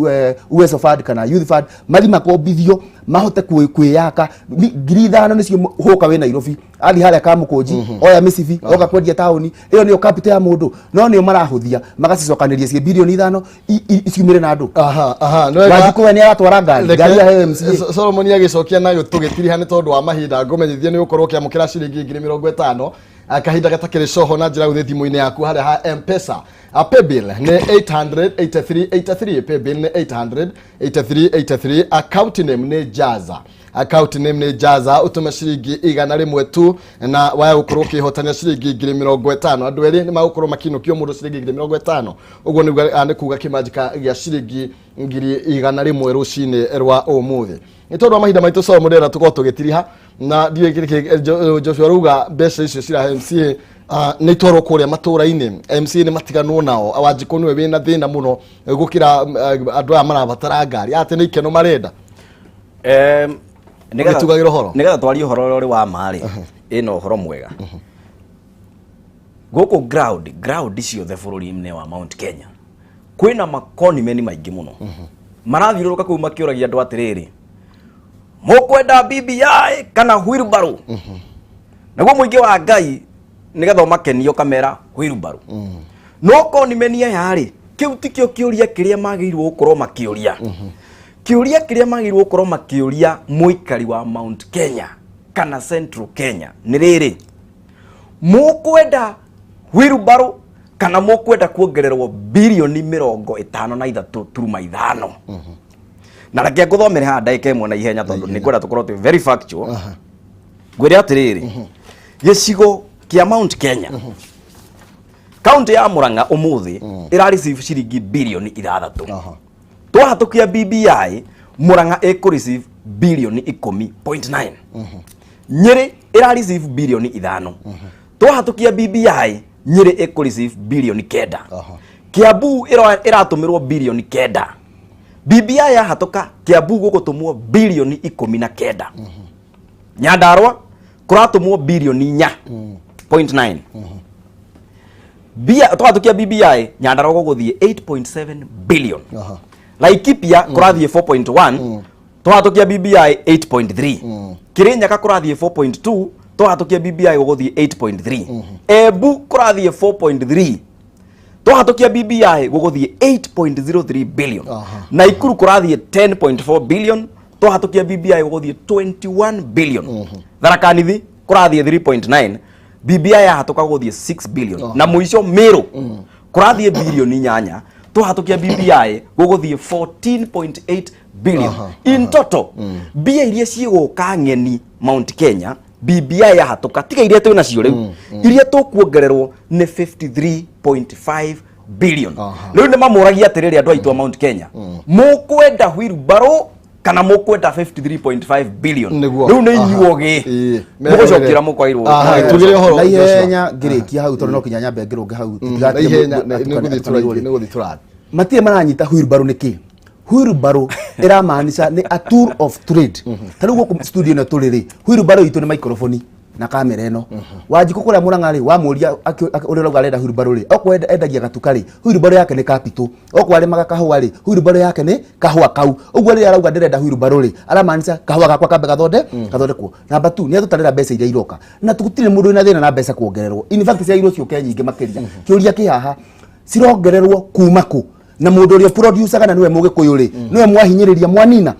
S3: Uwezo Fund kana Youth Fund, mathi makombithio mahote kwĩyaka. 5,000 nĩcio hũka wĩ Nairobi, athi harĩa Kamũkũnji oya mĩcibi oka kwendia taũni ĩyo nĩyo capital ya mũndũ, no nĩo marahũthia magacicokanĩria ciĩ bilioni 5 ciumĩre na andũ.
S1: Aha, aha, nĩ wega.
S3: Wanjikũ we nĩ aratwara ngari, ngari ya MCA.
S1: Solomon agĩcokia nayo tũgĩtiriha nĩ tondũ wa mahinda, ngũmenyithie nĩ ũgũkorwo ũkĩamũkĩra ciringi 50,000 kahinda gatakĩrĩ coho na njĩra gũthiĩ thimũ-inĩ yaku harĩa ha M-Pesa. Paybill nĩ 883 83, paybill nĩ 883 83, account name nĩ Jaza, account name nĩ Jaza. Ũtũme ciringi 100 tu na waya gũkorwo ũkĩhotania ciringi 50,000. Andũ erĩ nĩ magũkorwo makinũkio mũndũ ciringi 50,000, ũguo nĩ kuga kĩmanjĩka gĩa ciringi 100,000 rũcinĩ rwa ũmũthĩ. Nĩ tondũ wa mahinda maitũ, Solomon, ndĩrenda tũkorwo tũgĩtiriha na ndiũĩ kĩrĩ Joshua rauga mbeca icio cirahe MCA nĩ itwarwo kũrĩa matũra-inĩ, MCA nĩ matiganwo nao. Wanjikũ nĩwe wĩna thĩna mũno gũkĩra andũ aya marabatara ngari, atĩ nĩ ikeno marenda. Ũgĩtugagĩra ũhoro.
S2: Nĩgetha twarie ũhoro ũrĩa ũrĩ wa ma rĩ, ĩna ũhoro mwega gũkũ ground ciothe bũrũri-inĩ wa Mount Kenya kwĩna makonimeni maingĩ mũno marathiũrũrũka kũu makĩũragia andũ atĩrĩrĩ, mũkwenda BBI kana wheelbarrow? Naguo mũingĩ wa Ngai nĩgetha ũmakenio kamera wheelbarrow. No konimeni aya rĩ, kĩu tikĩo kĩũria kĩrĩa magĩrĩirwo gũkorwo makĩũria. Kĩũria kĩrĩa magĩrĩirwo gũkorwo makĩũria mũikari wa Mount Kenya kana Central Kenya nĩ rĩrĩ, mũkwenda wheelbarrow kana mũkwenda kuongererwo bilioni 53.5? Na reke ngũthomere haha ndagĩka ĩmwe na ihenya tondũ nĩ ngwenda tũkorwo twĩ very factual. Ngwĩre atĩrĩrĩ, gĩcigo kĩa Mount Kenya, kaunti ya Murang'a ũmũthĩ ĩra receive ciringi bilioni 6. Twahatũkia BBI, Murang'a ĩkũ receive bilioni 10.9. Nyĩrĩ ĩra receive bilioni 5. Twahatũkia BBI, Nyĩrĩ ĩkũ receive bilioni 9. Kiambu ĩratũmĩrwo bilioni 9. BBI yahatũka, Kiambu gũgũtũmwo bilioni 19. Nyandarua kũratũmwo bilioni 4.9. Bia twatũkia BBI, Nyandarua gũgũthiĩ 8.7 billion. Laikipia kũrathiĩ 4.1, twatũkia BBI 8.3. Kirinyaga kũrathiĩ 4.2, twatũkia BBI gũgũthiĩ 8.3. Embu kũrathiĩ 4.3, twatũkia BBI gũgũthiĩ 8.03 billion. Naikuru kũrathiĩ 10.4 billion, twatũkia BBI gũgũthiĩ 21 billion. Tharaka Nithi kũrathiĩ 3.9, BBI yahatũka gũthiĩ 6 billion. Na mũico Meru kũrathiĩ bilioni 8, twatũkia BBI gũgũthiĩ 14.8 billion. In total, mbia iria cigũka ng'eni Mount Kenya BBI yahatũka, tiga iria twĩ nacio rĩu, iria tũkuongererwo nĩ 53.5 billion. Rĩu nĩ mamũragia atĩrĩrĩ, andũ aitũ a Mount Kenya, mũkwenda wheelbarrow kana mũkwenda 53.5 billion?
S1: Nĩguo.
S2: Rĩu nĩ inyuogĩ mũgũcokera mũkwagĩrwo.
S1: Tugĩre ũhoro
S3: Na
S1: Joshua.
S3: ihenya ngĩrĩkia hau tondũ no kinya nyambe ngĩrũnge hau.
S1: Na ihenya nĩ gũthiĩ tũrathiĩ.
S3: Matirĩ maranyita wheelbarrow nĩ kĩ. Wheelbarrow ĩramaanisha nĩ a tool of trade. Ta rĩu gũkũ studio ĩno tũrĩ rĩ, wheelbarrow itũ nĩ microphone na kamera ĩno. Wanjikũ kũrĩa Mũrang'a rĩ, wamũria ũrĩa ũrauga arenda wheelbarrow rĩ, okorwo endagia gatuka rĩ, wheelbarrow yake nĩ capital. Okorwo arĩmaga kahũa rĩ, wheelbarrow yake nĩ kahũa kau. Ũguo rĩrĩa arauga ndĩrenda wheelbarrow rĩ, aramaanisha kahũa gakwa kambe gathondekwo. Namba 2 nĩ atũtarĩra mbeca iria iroka, na tũtirĩ mũndũ wĩna thĩna na mbeca kuongererwo. In fact ciagĩrĩirwo ciũke nyingĩ makĩria. Kĩũria kĩ haha, cirongererwo kuma kũ? Na mũndũ ũrĩa producer na nĩwe mũgĩkũyũ rĩ, nĩwe mwahinyĩrĩria mwanina.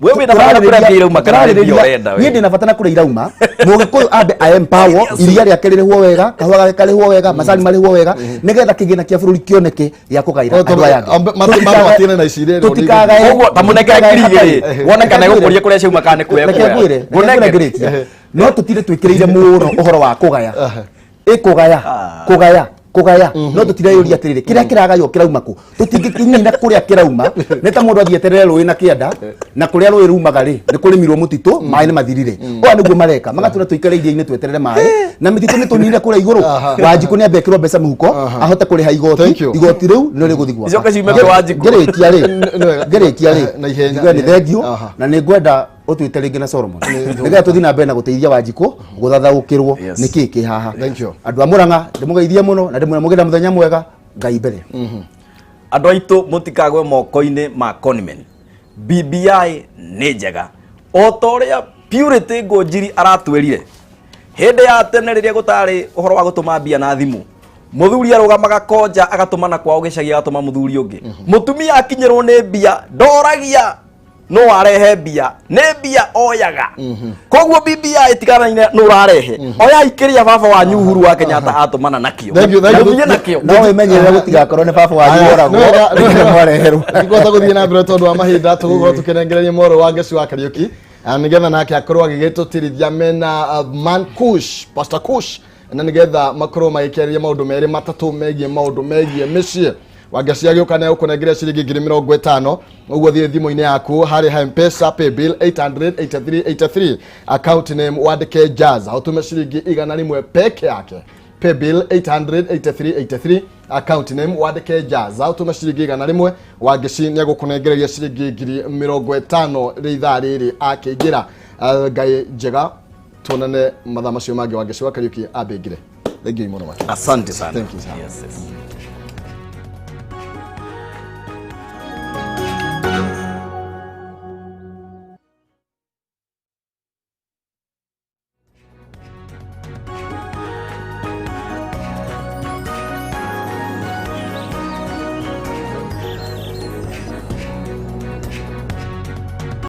S2: We wĩna bata na kũrĩa mbia irauma kana nĩ mbia ũrenda we?
S3: Niĩ ndĩna bata na kũrĩa irauma. Mũgĩkũyũ ambe aempower, iria rĩake rĩrĩhwo wega, kahũa gake karĩhwo wega, macani marĩhwo wega, nĩgetha kĩgĩna kĩa bũrũri kĩoneke gĩa kũgaĩra
S1: Oh, tondũ
S3: andũ aya angĩ.
S1: Mambe matigane na iciria ĩrĩa
S3: Tũtikagae-
S2: Koguo ta mũnengere ngiri igĩrĩ wone kana
S3: Reke
S2: ĩgũkũria kũrĩa ciauma kana nĩ kuoya
S3: reke
S2: kuoya.
S3: ngwĩre, reke ngwĩre
S2: Ngũnengere.
S3: ngĩrĩkia. No tũtire twĩkĩrĩire mũno ũhoro wa kũgaya, ĩkũgaya kũgaya kũgaya, no tũtireyũria atĩrĩrĩ, kĩrĩa kĩragaywo kĩrauma kũ? Tũtingĩkinyina kũrĩa kĩrauma. Nĩ ta mũndũ athiĩ eterere rũĩ na kĩanda, na kũrĩa rũĩ rumaga rĩ, nĩ kũrĩmirwo mũtitũ, maĩ nĩ mathirire. Oya nĩguo mareka, magatũra tũikare iria-inĩ tweterere maĩ na mĩtitũ nĩ tũnine kũrĩa igũrũ. Wanjikũ nĩ ambe ekĩrwo mbeca mũhuko ahote kũrĩha igoti.
S1: Thank you.
S3: Igoti rĩu nĩ rĩgũthiĩ gwaka.
S2: Icoke ciume kwĩ Wanjikũ.
S3: Ngĩrĩkia rĩ,
S1: Nĩ wega.
S3: ngĩrĩkia rĩ,
S1: Na ihenya.
S3: njuge nĩ thengio na nĩ ngwenda ũtwĩte rĩngĩ na Solomon nĩgetha tũthiĩ na mbere na gũteithia Wanjikũ gũthathaũkĩrwo
S2: Yes.
S3: nĩ kĩĩ kĩ haha.
S1: Thank you.
S3: Andũ a Mũrang'a, ndĩmũgeithie mũno na ndĩmwĩre mũgĩe na mũthenya mwega. Ngai mbere.
S2: Andũ aitũ, mũtikagwe moko-inĩ ma conmen. BBI nĩ njega o ta ũrĩa Purity Ngũnjiri aratwĩrire. Hĩndĩ ya tene rĩrĩa gũtarĩ ũhoro wa gũtũma mbia na thimũ, mũthuri arũgamaga konja agatũmana kwao gĩcagi, agatũma mũthuri ũngĩ. Mũtumia akinyĩrwo nĩ mbia ndoragia no arehe mbia, nĩ mbia oyaga. Koguo BBI tiganaine nũ ũrarehe, oyai kĩrĩa baba wanyu Uhuru wa Kenyatta atũmana nakĩo.
S1: Thank you, thank you.
S2: Na mũthiĩ nakĩo.
S3: No wĩmenyerere gũtigakorwo nĩ baba wanyu
S1: Aya,
S3: woragwo
S1: nĩ wega, nĩ wega.
S3: mwareherwo.
S1: Ndikũhota gũthiĩ na mbere tondũ wa mahinda. Tũgũkorwo tũkĩnengereria mwarĩ wa Ngeci wa Kariũki, nĩgetha nake akorwo agĩgĩtũtirithia mena Man Kush, Pastor Kush, na nĩgetha makorwo magĩkĩarĩria maũndũ merĩ matatũ megiĩ maũndũ megiĩ mĩciĩ. Wangeci agĩũka nĩ egũkũnengeria ciringi 50,000. Ũguo thiĩ thimũ-inĩ yaku harĩ ha Mpesa paybill 88383, account name wandĩke Jazz, ũtũme ciringi 100 peke yake. Paybill 88383, account name wandĩke Jazz, ũtũme ciringi 100. Wangeci nĩ egũkũnengereria ciringi 50,000 rĩ ithaa rĩrĩ akĩingĩra. Ngai njega, tuonane mathaa macio mangĩ. Wangeci wa Kariũki ambĩngire. Thank you mũno makĩria.
S2: Asante sana.
S1: Thank you, sir.
S2: Yes.